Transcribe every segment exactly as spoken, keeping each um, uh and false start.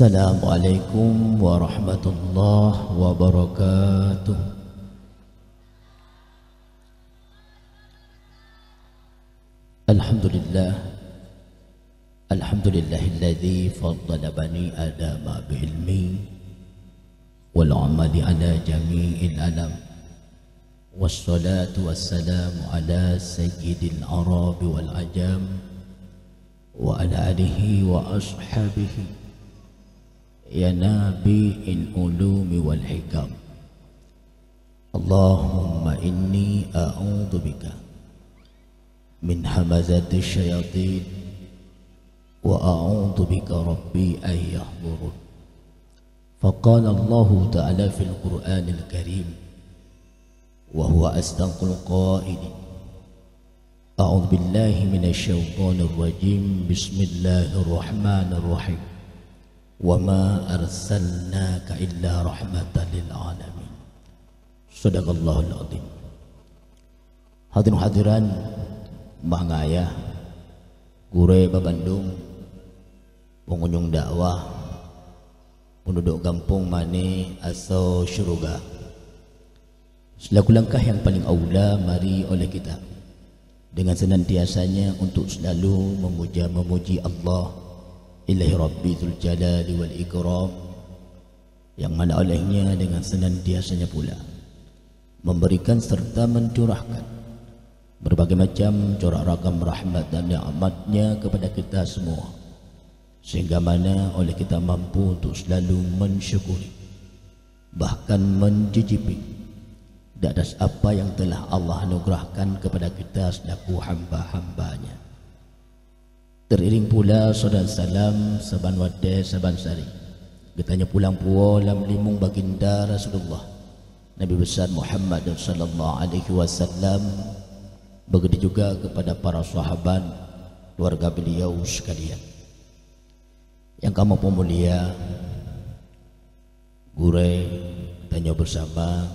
Assalamualaikum warahmatullahi wabarakatuh. Alhamdulillah. Alhamdulillahilladzi faddala bani Adama bi ilmi wal amali ala jami'il alam. Wassalatu wassalamu ala sayyidil arabi wal ajam wa ala alihi wa ashabihi ya nabi'il ulumi wal hikam. Allahumma inni a'udzubika min hamazati syayatin wa a'udzubika rabbi an yahdurun. Faqala Allahu ta'ala fil Qur'anil Karim wa huwa asdaqul qailin. A'udzu billahi minasy syaithanir rajim. Bismillahirrahmanirrahim. Wa ma arsalnaka illa rahmatan lil alamin. Sadaqallahul azim. Hadirin hadirat, mak ngon ayah, gurée babandum, pengunjung dakwah, penduduk gampông Mané asoe syeuruga. Selaku langkah yang paling aula, mari oleh kita dengan senantiasanya untuk selalu memuja-memuji Allah, Ilahi Rabbi Dzul Jalali wal Ikram, yang mana olehnya dengan senantiasanya pula memberikan serta mencurahkan berbagai macam corak ragam rahmat dan nikmat-Nya kepada kita semua, sehingga mana oleh kita mampu untuk selalu mensyukuri, bahkan mencicipi di atas apa yang telah Allah anugerahkan kepada kita selaku hamba-hamba-Nya. Teuiring pula salawat salam saban watée saban sari geutanyoe pulang puwoe lam limong baginda Rasulullah Nabi Besar Muhammad sallallahu alaihi wasallam, begitu juga kepada para sahabat, keluarga beliau sekalian. Yang kamoe peumulia, gurée tanyoe bersama,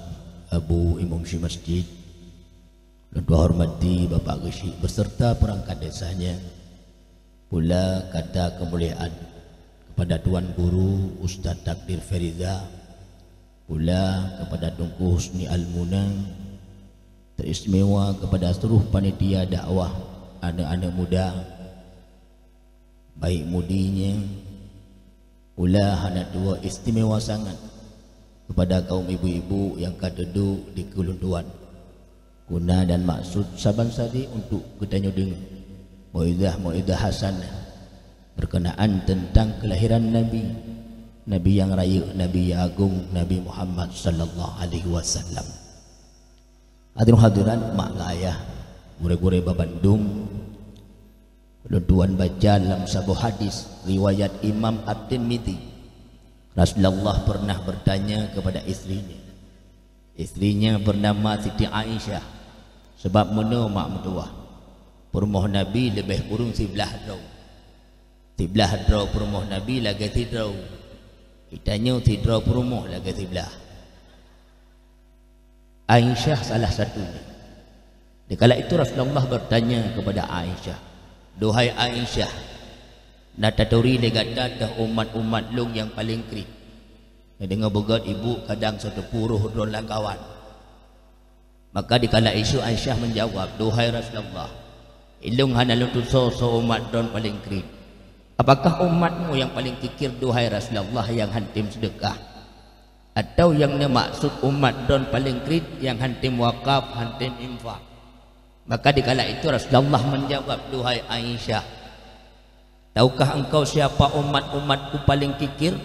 Abu Imum Syik Masjid, lôn tuan hormati Bapak Geuchik beserta perangkat desanya, pula kata kemuliaan kepada Tuan Guru Ustaz Takdir Feriza, pula kepada Teungku Husni Al-Muna, teristimewa kepada seluruh panitia dakwah, aneuk-aneuk muda, baik mudinya, pula hana tuwoe istimewa sangat kepada kaum ibu-ibu nyang ka teuduek di keulôn tuan. Guna dan maksud saban sari untuk geutanyoe deungoe mauizah-mauizah hasanah berkenaan tentang kelahiran Nabi, Nabi nyang rayeuk, Nabi nyang agong, Nabi Muhammad sallallahu alaihi wasallam. Hadirin hadirat, mak ngon ayah, gurée-gurée babandum, lôn tuan baca lam saboh hadis riwayat Imam At-Tirmidzi. Rasulullah pernah bertanya kepada istrinya. Istrinya bernama Siti Aisyah. Sebab meunoe mak meutuwah, peurumoh Nabi leubeh kureueng siblaih droe. Siblaih droe peurumoh Nabi lagée sidroe. Geutanyoe sidroe peurumoh lagée siblaih. Aisyah salah satunya. Dikala itu Rasulullah bertanya kepada Aisyah, "Duhai Aisyah, na taturi lé gata teuh umat-umat lôn nyang paleng kriet?" Neudeungoe beugét ibu kadang siteupeu roh droe lam kawan. Maka dikala itu Aisyah menjawab, "Duhai Rasulullah, ilôn hana lôn tusoe soe umat droe paleng kriet. Apakah umatmu nyang paleng kikir, duhai Rasulullah, nyang hántom seudeukah? Atawa nyang neumaksud umat droe paleng kriet nyang hántom wakaf, hántom infak?" Maka dikala itu Rasulullah menjawab, "Duhai Aisyah, tahukah engkau siapa umat-umatku paleng kikir?"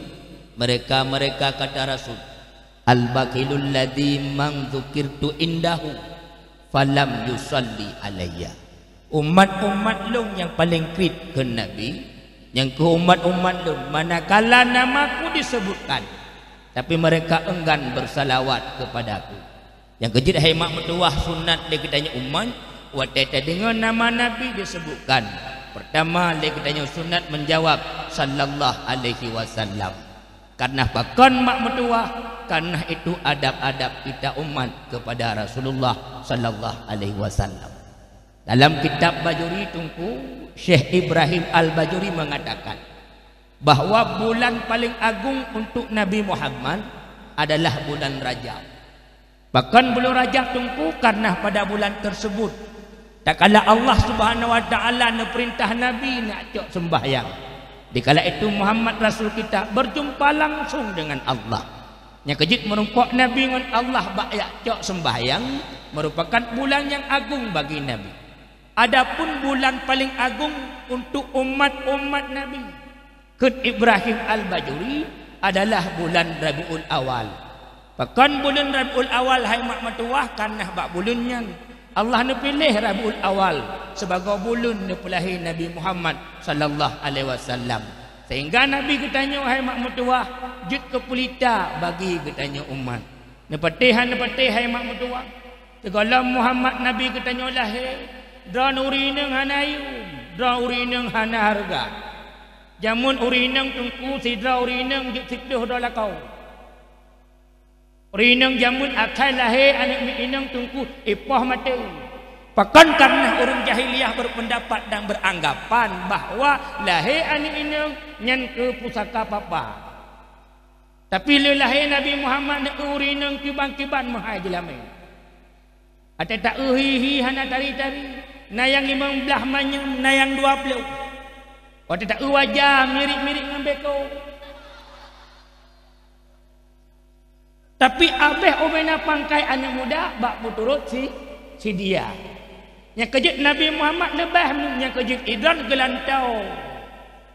"Mereka-mereka," kata Rasul, "al-bakhilul ladzi man dzukirtu indahu falam yusalli alayya." Umat-umat lôn nyang paleng kriet, kheun Nabi, nyang keuh umat-umat lôn, manakala namaku disebutkan, tapi mereka enggan bersalawat kepadaku. Nyang keujeuet hai mak meutuwah, sunat lé geutanyoe umat, watée tadeungoe nama Nabi disebutkan, pertama lé geutanyoe sunat menjawab, "Sallallahu alaihi wasallam." Karena pakon mak meutuwah? Karena itu adab-adab kita umat kepada Rasulullah sallallahu alaihi wasallam. Dalam kitab Bajuri, Teungku Syekh Ibrahim Al-Bajuri mengatakan, bahwa bulan paling agung untuk Nabi Muhammad adalah bulan Rajab. Bahkan bulan Rajab, Teungku, karena pada bulan tersebut, tatkala Allah Subhanahu wa Taala neupeurintah Nabi nak cok sembahyang, dikala itu Muhammad Rasul kita berjumpa langsung dengan Allah. Nyang keujeuet meurumpok Nabi ngon Allah bak jak cok sembahyang, merupakan bulan nyang agung bagi Nabi. Adapun bulan paling agung untuk umat-umat Nabi, kheun Ibrahim Al-Bajuri, adalah bulan Rabiul Awal. Pakon buleuen Rabiul Awal, hai mak meutuwah? Karena bak buleuen nyan Allah neupiléh Rabiul Awal sibagoe buleuen neupeulahé Nabi Muhammad sallallahu alaihi wasallam. Sehingga Nabi geutanyoe, hai mak meutuwah, jeuet keu peulita bagi geutanyoe umat. Neupatéh han neupatéh, hai mak meutuwah? Sigohlom Muhammad Nabi geutanyoe lahé, droe ureueng inong hana yum, droe ureueng inong hana hareuga. Jameun ureueng inong, Teungku, sidroe ureueng inong jeuet siplôh droe lakoe. Ureueng inong jameun asai lahé aneuk miet inong, Teungku, ipoh maté. Pakon? Karena ureueng jahiliyah berpendapat dan beranggapan bahwa lahé aneuk inong nyan keu pusaka papa. Tapi lé lahé Nabi Muhammad, na ureueng inong kiban-kiban meuhai jeulamé. Watée ta-eu hi-hi hana tari-tari, na nyang limong blaih manyam, na nyang dua ploh. Watée ta-eu wajah mirip-mirip ngon beko. Tapi abéh ubena pangkai aneuk muda bak peuturot si, si dia. Nyang keujeuet Nabi Muhammad leubeh, nyang keujeuet idon geulantoe.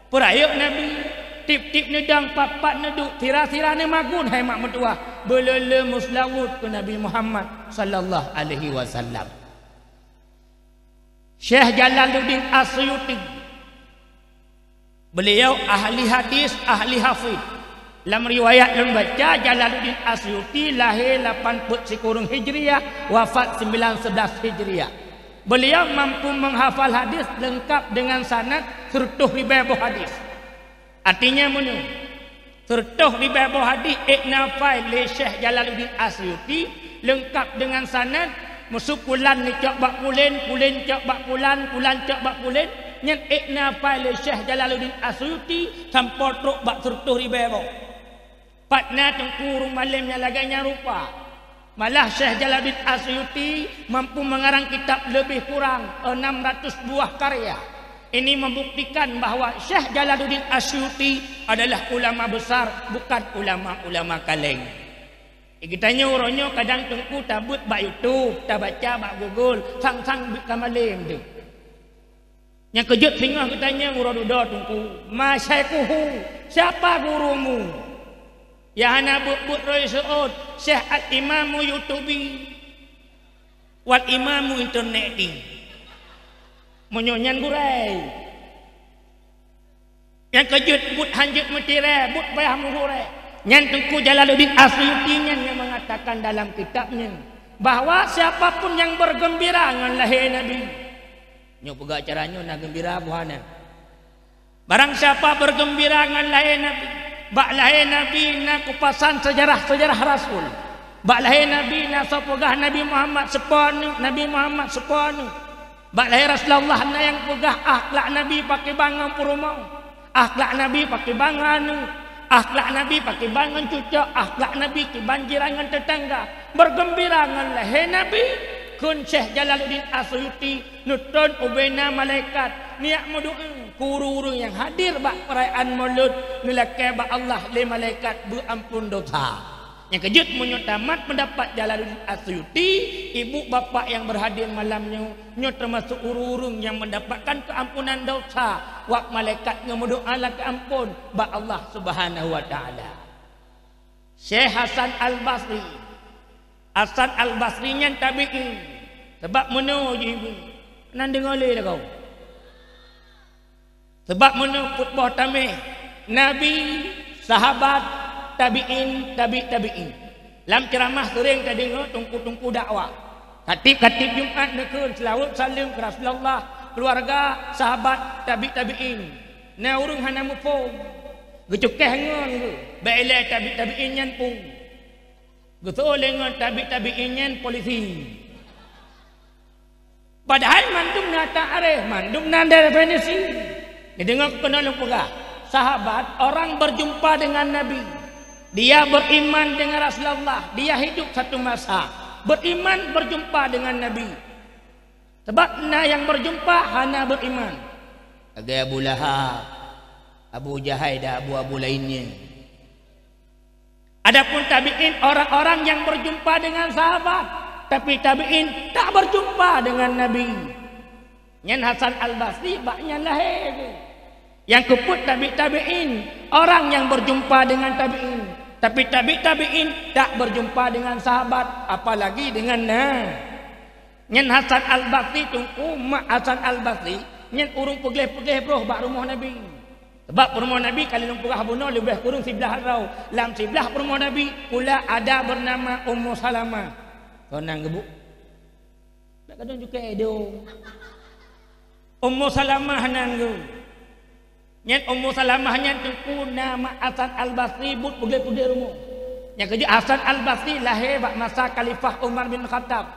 Peurayeuk Nabi, tieb-tieb neudong, pat-pat neuduek, sira-sira neumagun, hai mak meutuwah, beuleu-leu meuseulaweuet keu Nabi Muhammad sallallahu alaihi wasallam. Syekh Jalaluddin As-Suyuti, beliau ahli hadis, ahli hafiz. Lam riwayat lôn baca, Jalaluddin As-Suyuti lahé lapan peuet sikureueng Hijriah, wafat sembilan sebelas Hijriah. Beliau mampu menghafal hadis lengkap dengan sanad seureutôh ribée boh hadis. Artinya meunyoe seureutôh ribée boh hadis ék na hafai lé Syekh Jalaluddin As-Suyuti, lengkap dengan sanad, meuseu pulan neucok bak pulen, pulen cok bak pulan, pulan cok bak pulen, nyan ék na hafai lé Syekh Jalaluddin As-Suyuti sampoe trok bak seureutôh ribée boh. Pat na, Teungku, ureueng malém nyang lagée nyan rupa? Malah Syekh Jalaluddin As-Suyuti mampu mengarang kitab lebih kurang enam ratus buah karya. Ini membuktikan bahwa Syekh Jalaluddin As-Suyuti adalah ulama besar, bukan ulama-ulama kaleng. Geutanyoe uroe nyoe kadang, Teungku, tabeuet bak YouTube, tabaca bak Google, sang-sang bit ka malém deuh. Nyang keujeuet singoh geutanyoe uroe dudoe, Teungku, ma syaikhuhu, siapa gurumu? Ya hana buet-buet roi seuôt, Syekh Al-Imamu YouTube, wal Imamu Internet di. Meunyoe nyan gurée, nyang keujeuet buet hanjeuet meutirée, buet payah meugurée. Nyan Teungku Jalaluddin As-Suyuti nyan nyang mengatakan dalam kitabnya bahwa siapa pun yang bergembira ngon lahé Nabi, nyoe peugah cara nyoe na geumbira buhana. Barang siapa bergembira ngon lahé Nabi, bak lahé Nabi na kupasan sejarah-sejarah Rasul. Bak lahé Nabi na soe peugah Nabi Muhammad seupôt, Nabi Muhammad seupôt. Bak lahé Rasulullah na nyang peugah akhlak Nabi pakriban ngon peurumoh, akhlak Nabi pakriban ngon aneuk, akhlak Nabi pakriban ngon cucok, akhlak Nabi kiban jiran ngon teutangga. Bergembira ngon lahé Nabi, kheun Syekh Jalaluddin As-Suyuti, neuton ubena malaikat, neujak meudoá keu ureueng-ureueng nyang hadir bak peurayaan Maulud, neulakée bak Allah lé malaikat beuamphon dosa. Nyang keujeuet meunyoe tamat pendapat Jalaluddin As-Suyuti, ibu bapak nyang berhadir malam nyoe, nyoe teumasok ureueng-ureueng nyang mendapatkan keuampunan dosa, wak malaikat ngon meudoá lakée amphon bak Allah Subhanahu wa Taala. Syekh Hasan Al-Basri. Hasan Al-Basri nyan tabi'in. Sabab meunoe jih, nan deungoe lé lagoe. Sabab meunoe peuet boh tameh, Nabi, sahabat, tabi'in, tabi' tabi'in. Lam ceuramah seuréng tadeungoe teungku-teungku dakwah. Khatib-khatib Jumat neukheun seulaweuet saleuem keu Rasulullah, keuluwarga, sahabat, tabi' tabi'in. Na ureueng hana muphom. Geucukéh ngon geuh, bak ilée tabi' tabi'in nyan peue. Geuseuôt lé ngon tabi' tabi'in nyan polisi. Padahai mandum na takrif, mandum na definisi. Neudeungoe keunoe lôn peugah, sahabat, orang berjumpa dengan Nabi. Dia beriman dengan Rasulullah. Dia hidup satu masa. Beriman berjumpa dengan Nabi. Sebab na nyang berjumpa hana beriman. Lagèe Abu Lahab, Abu Jahai dan abu-abu lainnya. Adapun tabi'in, orang-orang yang berjumpa dengan sahabat, tapi tabi'in tak berjumpa dengan Nabi. Nyan Hasan Al-Basri bak nyan lahé geuh. Nyang keupeuet tabi' tabi'in, orang yang berjumpa dengan tabi'in, tapi tabi' tabi'in tak berjumpa dengan sahabat, apalagi dengan na. Nyan Hasan Al-Basri, Teungku, mak Hasan Al-Basri, nyan ureueng peugleh-peugleh broh bak rumoh Nabi. Sabab peurumoh Nabi ka lheueh lôn peugah bunoe leubeh kureueng siblaih droe. Lam siblaih peurumoh Nabi pula ada bernama Ummu Salamah. Kon nan geubu. Nak gadong jukée idong. Ummu Salamah nan geuh. Nyan Ummu Salamah nyan Teungku na mak Hasan Al-Basri buet peugleh-peugleh rumoh. Nyang keujeuet Hasan Al-Basri lahé bak masa Khalifah Umar bin Khattab.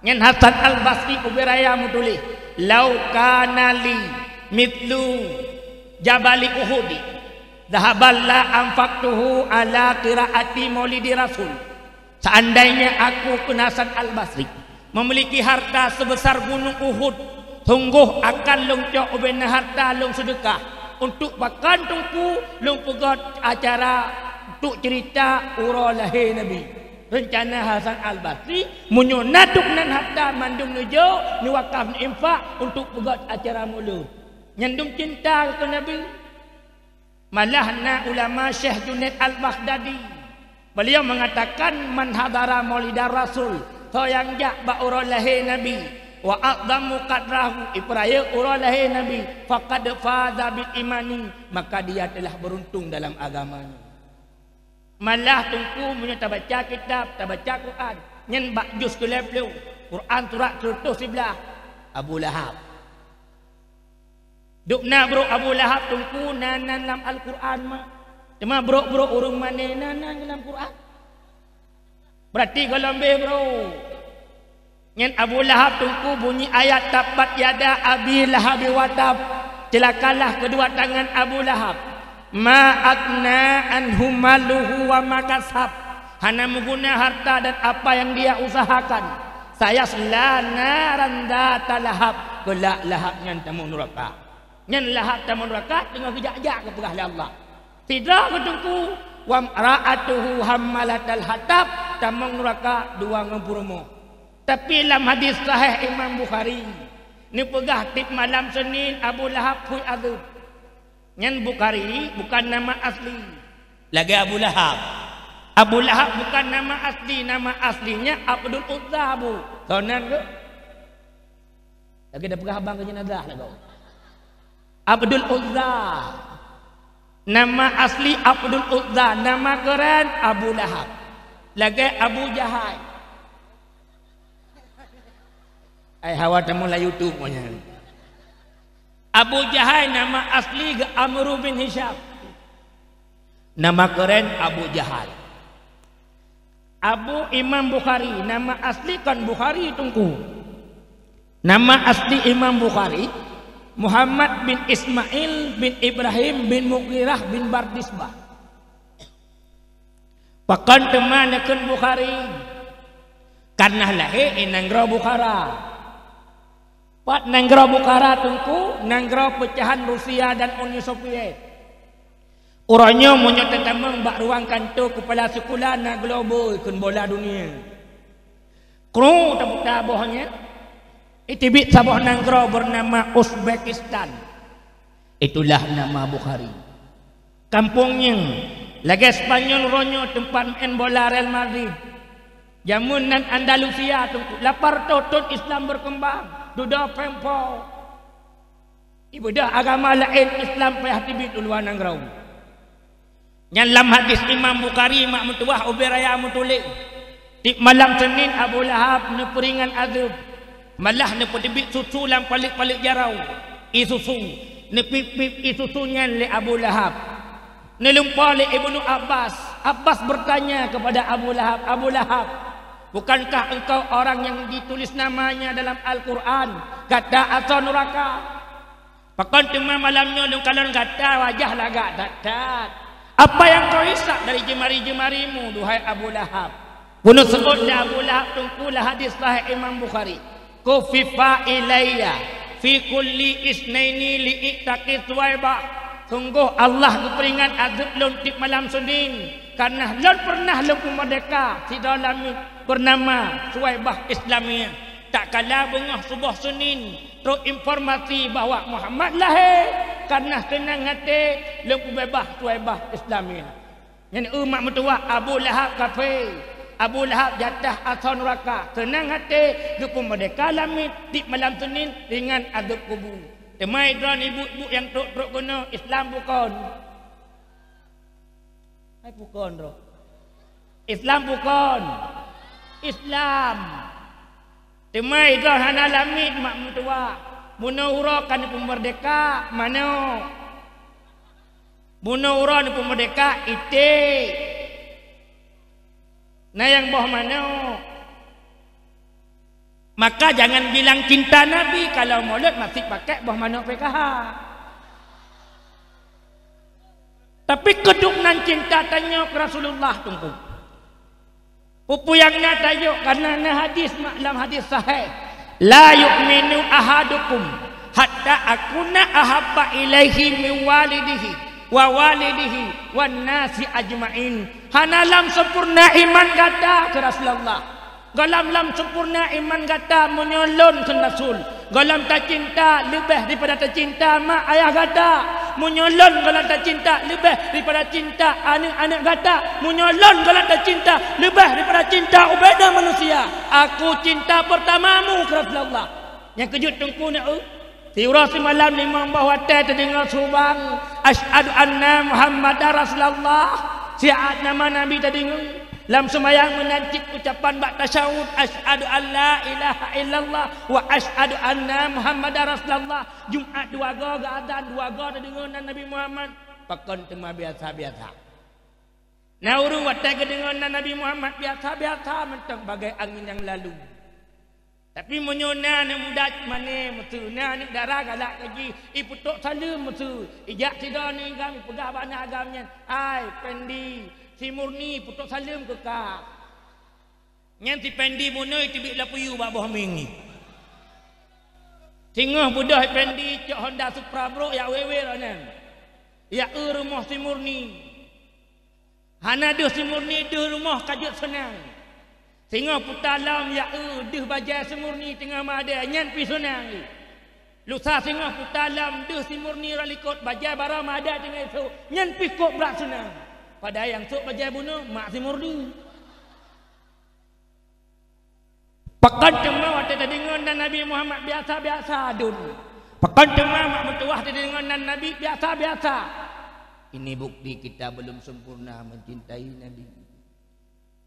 Nyan Hasan Al-Basri ubé raya meutuléh, "Lau kana li mithlu jabali Uhudi, dhahaban la anfaqtuhu ala qiraati maulidi Rasul." Seandainya aku, kheun Hasan Al-Basri, memiliki harta sebesar gunung Uhud, sunggoh akan lôn cok ubé na harta lôn seudeukah untuk pakon Teungku lôn peugét acara untuk cerita uroe lahé Nabi. Reuncana Hasan Al-Basri, meunyoe na trok nan harta mandum neujok, neuwakaf, neuinfak untuk peugét acara mulod. Nyan dum cinta keu Nabi. Malah na ulama Syekh Junaid Al-Baghdadi. Beliau mengatakan, "Man hadara maulidar Rasul," soe nyang jak bak uroe lahé Nabi, "wa a'zamu qadrahu," ipeurayeuk uroe lahé Nabi, "faqad faza bil imani," maka dia telah beruntung dalam agamanya. Malah Teungku, meunyoe tabaca kitab, tabaca Quran, nyan bak juz keulhèe plôh, Quran surat seureutôh siblaih, Abu Lahab. Dum na brôk Abu Lahab Teungku na nan lam Al-Quran ma. Teuma brôk-brôk ureueng mané na nan lam Quran. Beurati gohlom beh brôk. Nyan Abu Lahab Teungku bunyi ayat, "Tabbat yada Abi Lahab wa tab." Celakalah kedua tangan Abu Lahab. "Ma aghna anhu maluhu wa ma kasab." Hana meuguna harta dan apa yang dia usahakan. "Sayasla naran dzata lahab." Keulak Lahab nyan tamong nuraka. Nyan Lahab tamong nuraka teungoh geujak-jak geupeugah lé Allah. Sidroe geuh Teungku, "Wa imra'atuhu hammalatal hatab," tamong nuraka dua ngon peurumoh. Tapi lam hadis sahih Imam Bukhari, neupeugah tiep malam Senin Abu Lahab phui azeueb. Nyan Bukhari bukan nama asli. Lagèe Abu Lahab. Abu Lahab bukan nama asli, nama aslinya Abdul Uzza, Bu. Soe nan geuh? Lagèe tapeugah abang keu jenazah lagoe. Abdul Uzza. Nama asli Abdul Uzza, nama keuren Abu Lahab. Lagèe Abu Jahai. Ai hawa tamong lam YouTube nyan. Abu Jahai nama asli geuh Amru bin Hisham. Nama keuren Abu Jahal. Abu Imam Bukhari, nama asli kon Bukhari Teungku. Nama asli Imam Bukhari, Muhammad bin Ismail bin Ibrahim bin Mughirah bin Bardisbah. Pakon teuma neukheun Bukhari? Kareuna lahé i nanggroe Bukhara. Pat nanggroe Bukhara Teungku? Nanggroe peucahan Rusia dan Uni Soviet. Uroe nyoe meunyoe tatamong bak ruang kantô keupala sikula na globus kheun bola dunia. Kru taputa boh nyan, iteubiet saboh nanggroe beunama Uzbekistan. Itulah nama Bukhari. Kampông nyan, lagèe Spanyol uroe nyoe teumpat meu'en bola Real Madrid. Jameun nan Andalusia Teungku, lapan reutôh thon Islam beukeumbang, dudoe pempo. Ibadah agama laén Islam payah teubiet u luwa nanggroe. Nyan lam hadis Imam Bukhari mak meutuwah ubé raya meutuléh, tiep malam Senin Abu Lahab neupeuringan azeueb, malah neupeuteubiet susu lam paleuet-paleuet jaroe, ie susu, neupiep-piep ie susu nyan lé Abu Lahab. Neulumpoe lé Ibnu Abbas. Abbas bertanya kepada Abu Lahab, "Abu Lahab, bukankah engkau orang yang ditulis namanya dalam Al-Quran kata asoe nuraka?" Pakon teuma malam nyoe lôn kalon gata wajah lagak that-that. Apa nyang kahisab dari jeumari-jeumarimu, duhai Abu Lahab? Bunoe seuôt lé Abu Lahab teungku lam hadis sahih Imam Bukhari. Khufifa ilayya fi kulli isnaini li itaqi Suwaibah. Sunggoh Allah geupeuringat azeub lôn tieb malam Senin, kareuna lôn peureunah lôn peumeurdeka sidroe lamiet beunama Suwaibah Islamiyah. Tatkala beungoh suboh Senin, trok informasi bahwa Muhammad lahé, kareuna seunang até lôn peubeubaih Suwaibah Islamiyah. Nyan eu mak meutuwah, Abu Lahab kafé, Abu Lahab jatah asoe nuraka, seunang até geupeumeurdeka lamiet tieb malam Senin ringan azeub kubu. Teuma droeneuh ibu-ibu nyang trok-trok keunoe, Islam bukon? Hai bukon droe. Islam bukon? Islam. Teuma droe hana lamiet mak meutuwah. Bunoe uroe ka neupeumeurdeka manok. Bunoe uroe neupeumeurdeka iték. Na nyang boh manok. Maka jangan bilang cinta Nabi kalau Maulud masih pakai boh manok P K H. Tapi keuduek nan cinta tanyoe keu Rasulullah teungku. Peue-peue nyang na tayue, kareuna na hadis mak lam hadis sahih, "La yu'minu ahadukum hatta akuna ahabba ilaihi min walidihi wa walidihi wan nasi ajma'in." Hana lam sempurna iman gata keu Rasulullah. Gohlom lam sempurna iman gata meunyoe lôn kheun Rasul. Gohlom tacinta leubeh daripada tacinta mak ayah gata. Meunyoe lôn gohlom tacinta leubeh daripada cinta aneuëk-aneuëk gata. Meunyoe lôn gohlom tacinta leubeh daripada cinta ubena manusia. Aku cinta pertamamu keu Rasulullah. Nyang keujeuet teungku na eu. Siuroe simalam limong boh watée teudeungoe subang, "Asyhadu anna Muhammadar Rasulullah." Siat nama Nabi teudeungoe. Lam seumayang meunan cit ucapan bak tasyahud, "Asyhadu an la ilaha illallah wa asyhadu anna Muhammadar Rasulullah." Jumat dua go geuazan, dua go teudeungoe nan Nabi Muhammad. Pakon teuma biasa-biasa. Na ureuëng watée geudeungoe nan Nabi Muhammad biasa-biasa mantong bagai angén nyang lalu. Tapi meunyoe na aneuëk muda mané meusu, na aneuëk dara galak keu jih, ipeutrok saleuem meusu, ijak sidroe nibak agam, ipeugah bak na agam nyan, "Hai Pendi, si Murni peutrok saleuem keu kah." Nyan si Pendi bunoe iteubiet lapeue bak boh mieng. Singoh beudôh Pendi cok Honda Supra brok jak wewe roh nyan. Jak eu rumoh si Murni. Hana deuh si Murni deuh rumoh ka jeuet seunang. Singoh puta lom jak eu deuh bajée si Murni teungoh meuadée, nyan pih seunang. Lusa singoh puta lom deuh si Murni rot likot bajée barô meuadée teungoh ék sôk, nyan pih kok brat seunang. Padahai nyang sôk bajée bunoe mak si Murni. Pakon teuma watée tadeungoe nan Nabi Muhammad biasa-biasa dum. Pakon teuma mak meutuwah tadeungoe nan Nabi biasa-biasa. Ini bukti kita belum sempurna mencintai Nabi.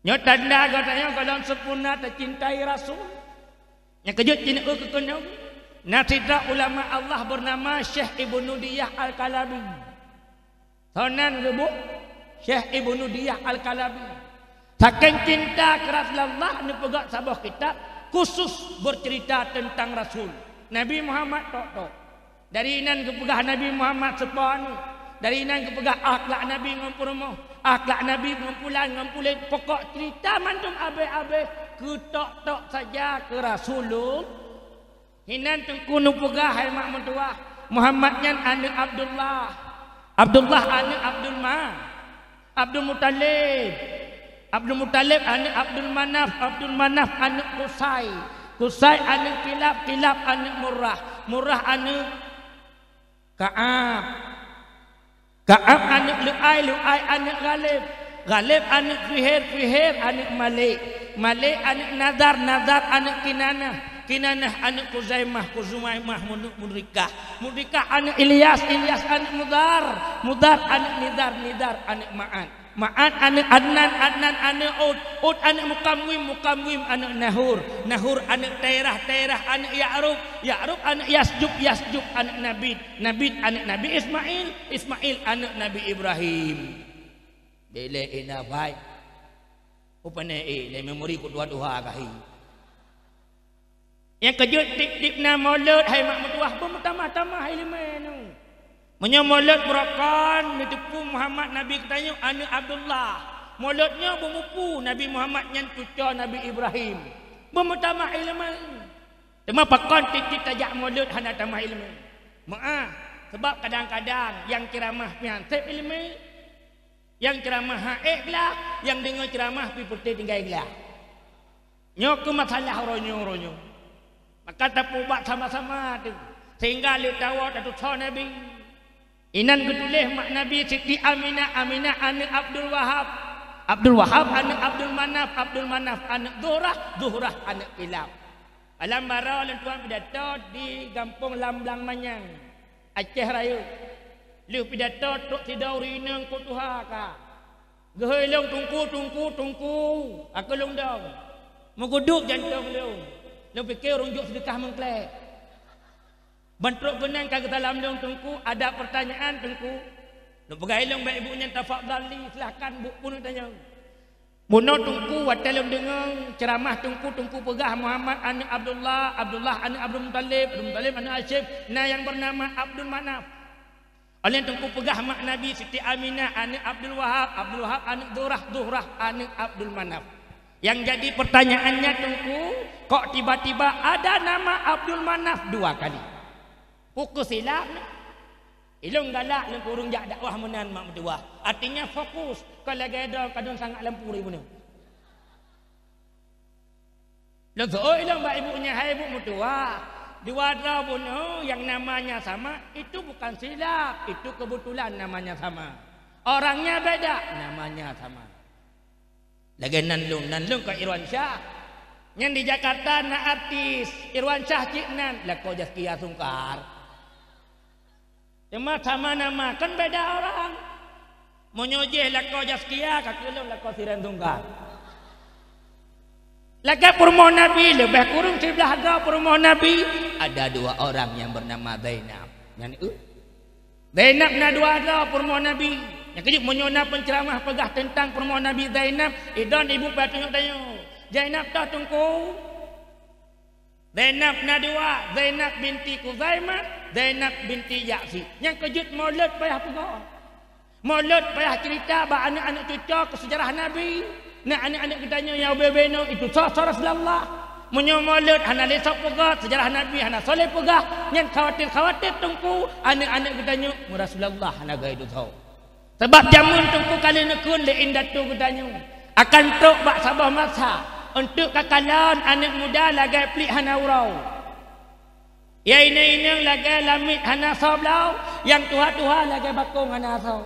Nyoe tanda gata nyoe gohlom sempurna tacintai Rasul. Nyang keujeuet jinoe keukeunong, na sidroe ulama Allah beunama Syekh Ibnu Diyah Al-Kalabi. Soe nan geubuet? Syekh Ibnu Diyah Al-Kalabi. Saking cinta keu Rasulullah neupeugah saboh kitab khusus bercerita tentang Rasul Nabi Muhammad tok-tok. Dari inan geupeugah Nabi Muhammad seupôt aneuëk. Dari inan geupeugah akhlak Nabi ngon peurumoh, akhlak Nabi ngon pulan ngon pulen. Pokok cerita mandum abéh-abéh keu tok-tok saja keu Rasulullah. Hinan teungku neupeugah hai mak meutuwah, Muhammad nyan aneuëk Abdullah. Abdullah aneuëk Abdul Ma-, Abdul Muthalib. Abdul Muthalib aneuëk Abdul Manaf, Abdul Manaf aneuëk Qusai. Qusai aneuëk Kilab, Kilab aneuëk Murrah. Murrah aneuëk Ka'ab. Ka'ab aneuëk Lu'ai, Lu'ai aneuëk Ghalib, Ghalib aneuëk Fihir, Fihir aneuëk Malik, Malik aneuëk Nadhar, Nadhar aneuëk Kinanah, Kinanah aneuëk Khuzaimah, Khuzaimah aneuëk Mudrikah, Mudrikah aneuëk Ilyas, Ilyas aneuëk Mudhar, Mudhar aneuëk Nizar, Nizar aneuëk Ma'ad, Ma'ad aneuëk Adnan, Adnan aneuëk Ud, Ud aneuëk Mukamwim, Mukamwim aneuëk Nahur, Nahur aneuëk Terah, Terah aneuëk Ya'rub, Ya'rub aneuëk Yasjub, Yasjub aneuëk Nabit, Nabit aneuëk Nabi Ismail, Ismail aneuëk Nabi Ibrahim. Deh lé ina bai. Upane eh lé memori ku dua-dua kahi. Nyang keujeuet tiep-tiep na mulod hai mak meutuwah, beumeutamah-tamah ileumèe nyoe. Meunyoe mulod Barakah neuteupeue Muhammad Nabi geutanyoe aneuëk Abdullah. Mulod nyoe beumupeue Nabi Muhammad nyan cuco Nabi Ibrahim. Beumeutamah ileumèe. Teuma pakon tiep-tiep tajak mulod hana tamah ileumèe? Meuáh, sabab kadang-kadang nyang ceuramah pih han sép ileumèe. Nyang ceuramah han ék glah, nyang deungoe ceuramah pih peureute tinggai glah. Nyoe keuh masalah uroe nyoe, uroe nyoe. Maka tapeuubat sama-sama teuh, sehingga lheueh tawoe tatusoe Nabi. Inan geutuléh mak Nabi Siti Aminah, Aminah aneuëk Abdul Wahab, Abdul Wahab aneuëk Abdul Manaf, Abdul Manaf aneuëk Zuhrah, Zuhrah aneuëk Kilab. Malam baroe lôn tuan pidato di gampông Lamblang Manyang, Aceh Rayeuk. Lheueh pidato trok sidroe ureuëng inong keu tuha ka. Geuhôi lôn, "Teungku, Teungku, Teungku," ka lôn dong. Meuguduek jantong lôn. Lôn pike ureuëng jok seudeukah meuklek. Ban trok keunan ka geusalam lôn, "Teungku, ada pertanyaan, Teungku?" Lôn peugah lé lôn bak ibu nyan, "Tafadhali, silahkan, Bu, peue neutanyong." Bunoe Teungku, watée lôn deungoe ceuramah Teungku, Teungku peugah Muhammad aneuëk Abdullah, Abdullah aneuëk Abdul Muthalib, Abdul Muthalib aneuëk Hasyim, na nyang beunama Abdul Manaf. Óh lheueh Teungku peugah mak Nabi Siti Aminah aneuëk Abdul Wahab, Abdul Wahab aneuëk Zuhrah, Zuhrah aneuëk Abdul Manaf. Nyang jadi peurtanyaannya Teungku, kok tiba-tiba ada nama Abdul Manaf dua kali? Peue keuh silap nyoe? Ilôn galak lôn keu ureuëng jak dakwah meunan mak meutuwah. Artinya fokus, kon lagée droe kadang sangat lampu ri bunoe. Lôn seuôt ilôn bak ibu nyan, "Hai ibu meutuwah, dua droe bunoe nyang namanya sama, itu bukan silap, itu kebetulan namanya sama. Orangnya beda, namanya sama." Lagée nan lôn, nan lôn ka Irwan Syah. Nyan di Jakarta na artis Irwan Syah cit nan, lakoe Zaskia Sungkar. Teuma sama nama, kan beda orang. Meunyoe jih lakoe Zaskia, ka keu lôn lakoe Siren Sungkar. Lagée peurumoh Nabi, leubeh kureueng siblaih droe peurumoh Nabi, ada dua orang yang bernama Zainab. Nyan, eh, Zainab na dua droe peurumoh Nabi. Nyang keujeuet meunyoe na peuceuramah peugah teuntang peurumoh Nabi Zainab, idon ibu payah tunyok tanyoe. Zainab toh Teungku? Zainab na dua, Zainab binti Khuzaimah, Zainab binti Jahsy. Nyang keujeuet mulod payah peugah. Mulod payah cerita bak aneuëk-aneuëk cuco keu seujarah Nabi. Na aneuëk-aneuëk geutanyoe nyang ubé-ubé nyoe itu soe-soe Rasulullah. Meunyoe mulod hana lé soe peugah, seujarah Nabi hana soe lé peugah, nyan khawatir-khawatir Teungku aneuëk-aneuëk geutanyoe meurasulullah hana geuh itu soe. Sabab jameun Teungku ka lheueh neukheun lé indatu geutanyoe, akan trok bak saboh masa, eunteuk ka kalon aneuëk muda lagée pliek hana uroe. Ya inong-inong lagée lamiet hana soe bloe, nyang tuha-tuha lagée bakong hana asoe.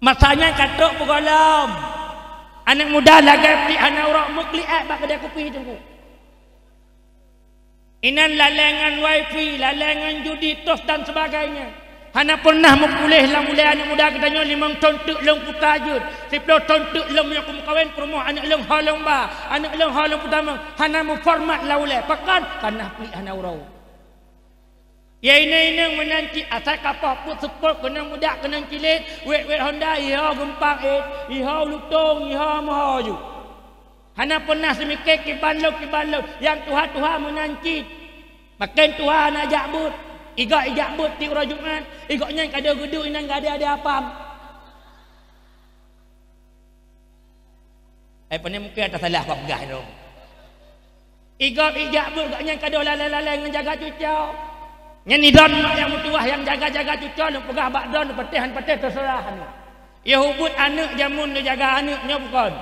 Masa nyan ka trok peugohlom. Aneuëk muda lagée pliek hana uroe meukliek bak keudée kupi Teungku. Inan lalée ngon wifi, lalée ngon judi, tos dan sebagainya. Hana pernah meupuléh lam ulée aneuëk muda geutanyoe limong thon teuk lôn putra jeuet, siplôh thon teuk lôn meunyoe kumeukawen peurumoh aneuëk lôn ho lôn ba, aneuëk lôn ho lôn peutamong, hana meuformat lam ulée. Pakon? Kareuna pliek hana uroe. Ya inong-inong meunan cit asai kapoh peuet seupôt keunong muda keunong cilet, wét-wét honda, iho geumpang ét, iho lutong, iho meuho ju. Hana pernah seumike kiban lôn, kiban lôn, nyang tuha-tuha meunan cit. Maken tuha hana jak beuet, igok ijak beuet tiep uroe Jumat, igok nyan ka deuh geuduek inan gade-ade apam. Eh, pane mungken ata salah kupeugah droe. Igop ijak beuet gobnyan ka deuh lalée-lalée ngon jaga cuco. Nyan idon mak nyang meutuwah nyang jaga-jaga cuco, lôn peugah bak droe, neupatéh han patéh teuseurah aneuëk. Yôh ubit aneuëk jameun neujaga aneuëk nyoe bukon.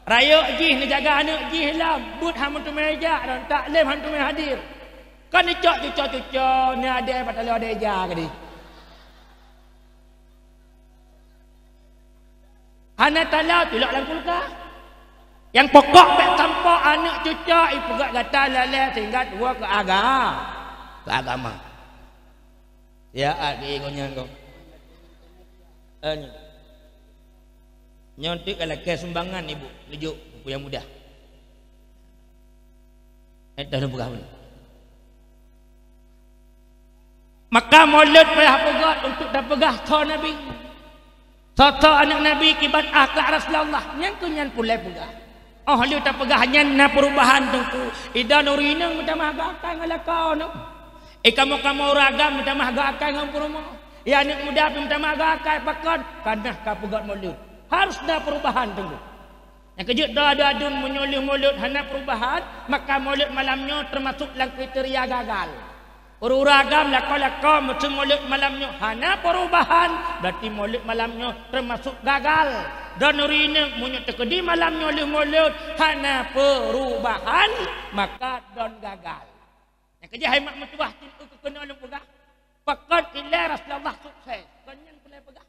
Rayeuk jih neujaga aneuëk jih lom, beuet han meuteumé jak, dan taklém han meuteumé hadir. Kan neucok cuco-cuco, neuadée bak taloe adée ija keudeh. Hana taloe, tilok lam kulkas. Nyang pokok bék sampoe aneuëk cuco ipeugét gata lalée sehingga tuwoe keu aga-, keu agama. Ya, ah, di ngon nyan kong. Eh, nyoe. Nyoe teuk ka lakée sumbangan ibu, neujok buku nyang mudah. Eh, dah peugah beuna. Maka mulod payah peugah untuk tapeugah soe Nabi. Soe-soe aneuëk Nabi kiban akhlak Rasulullah, nyan keuh nyan pulai peugah. Oh lheueh tapeugah nyan na peurubahan Teungku. Idon ureueng inong meutamah geuakai ngon lakoe nyoe. Eh kamoe-kamoe ureueng agam meutamah geuakai ngon peurumoh. Eh aneuk muda pih meutamah geuakai pakon? Ka nah ka peugöt mulod. Harus na peurubahan Teungku. Nyang keujeuet droe aduen meunyoe lheueh mulod hana peurubahan, maka mulod malam nyoe teumasok lam kriteria gagal. Ureueng-ureueng agam lakoe-lakoe meuseu mulod malam nyoe hana peurubahan, berarti mulod malam nyoe teumasok gagal. Dan ureueng inong meunyoe teukeudi malam nyoe lheueh mulod hana peurubahan, maka don gagal. Nyang keujeuet hai mak meutuwah tin eu keunoe lôn peugah, pakon ilée Rasulullah sukses, kon nyan peulée peugah.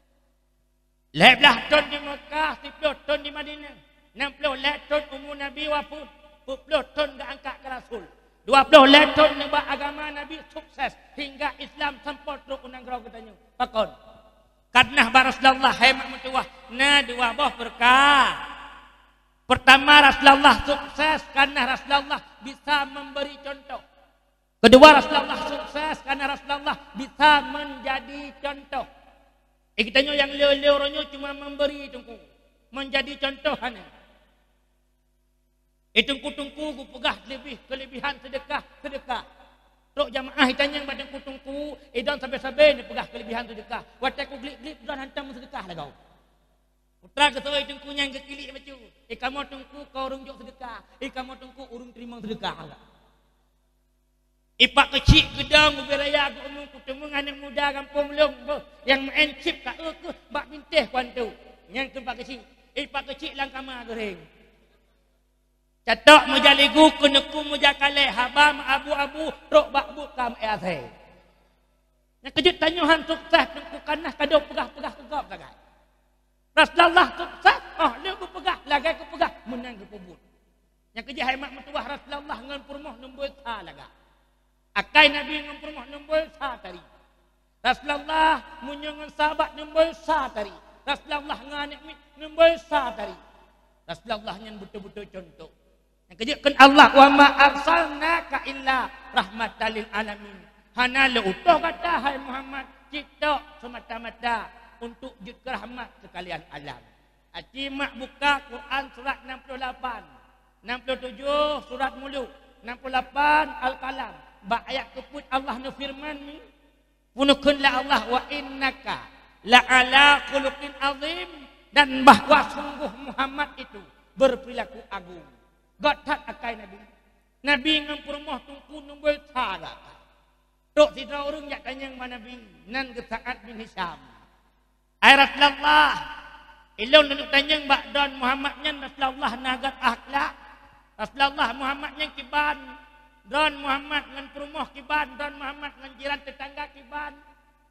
Lhée blaih thon di Mekah, siplôh thon di Madinah, nam ploh lhée thon umu Nabi wafeuet, peuet ploh thon geuangkat keu rasul, dua ploh lhée thon neuba agama Nabi sukses hingga Islam sampoe trok u nanggroe geutanyoe. Pakon? Kareuna bak Rasulullah hai mak meutuwah na dua boh peurka. Peurtama, Rasulullah sukses kareuna Rasulullah bisa memberi contoh. Keudua, Rasulullah sukses kareuna Rasulullah bisa menjadi contoh. Eh, geutanyoe nyang le-le uroe nyoe cuma memberi Teungku, menjadi contoh hana. Eh, Teungku-teungku geupeugah leubeh keulebihan seudeukah, seudeukah. Trok jamaah itanyong bak Teungku-teungku, eh, idon sabe-sabe neupeugah keulebihan seudeukah. Watée kuglik-glik, droen hantom meuseudeukah lagoe. Putra geuseue Teungku nyan geukilik bacut. Eh, kamoe Teungku ka ureueng jok seudeukah. Eh, kamoe Teungku ureueng teurimong seudeukah. Ipak keuchik geudong ubé raya geuumu kuteumong aneuk muda gampông lôn beuh nyang meu'en chip ka eu keuh bak bintéh kuantu. Nyang keupak keuchik, ipak keuchik lam kama geuréng. Catok meujaligu keuneukung meujakalée haba meuabu-abu trok bak buet ka meu'é asée. Nyang keujeuet tanyoe han sukses Teungku kareuna ka dong peugah-peugah keu gob sagai. Rasulullah sukses, oh lheueh geupeugah lagée geupeugah meunan geupeubuet. Nyang keujeuet hai mak meutuwah Rasulullah ngon peurumoh numboi sa lagak. Akai Nabi ngon peurumoh numboi sa tari. Rasulullah meunyoe ngon sahabat numboi sa tari. Rasulullah ngon aneuk miet numboi sa tari. Rasulullah nyan beutôi-beutôi contoh. Nyang keujeuet kheun Allah, "Wa ma arsalnaka illa rahmatan lil alamin." Hana lé utoh gata hai Muhammad cit tok seumata-mata untuk jeuet keu rahmat seukalian alam. Aci mak buka Quran surat enam puluh lapan, enam puluh tujuh surat Muluk, enam puluh lapan Al-Qalam. Bak ayat keupeuet Allah neufeureuman, Peuneukheun lé Allah, "Wa innaka la'ala khuluqin azim," dan bahwa sungguh Muhammad itu berperilaku agung. Göt that akai Nabi. Nabi ngon peurumoh Teungku numboi sa gata. Trok sidroe ureueng jak tanyong bak Nabi, nan geuh Sa'ad bin Hisham. Hai Rasulullah, ilôn lôn tanyong bak droen Muhammad nyan Rasulullah na göt akhlak. Rasulullah, Muhammad nyan kiban, droen Muhammad ngon peurumoh kiban, droen Muhammad ngon jiran teutangga kiban.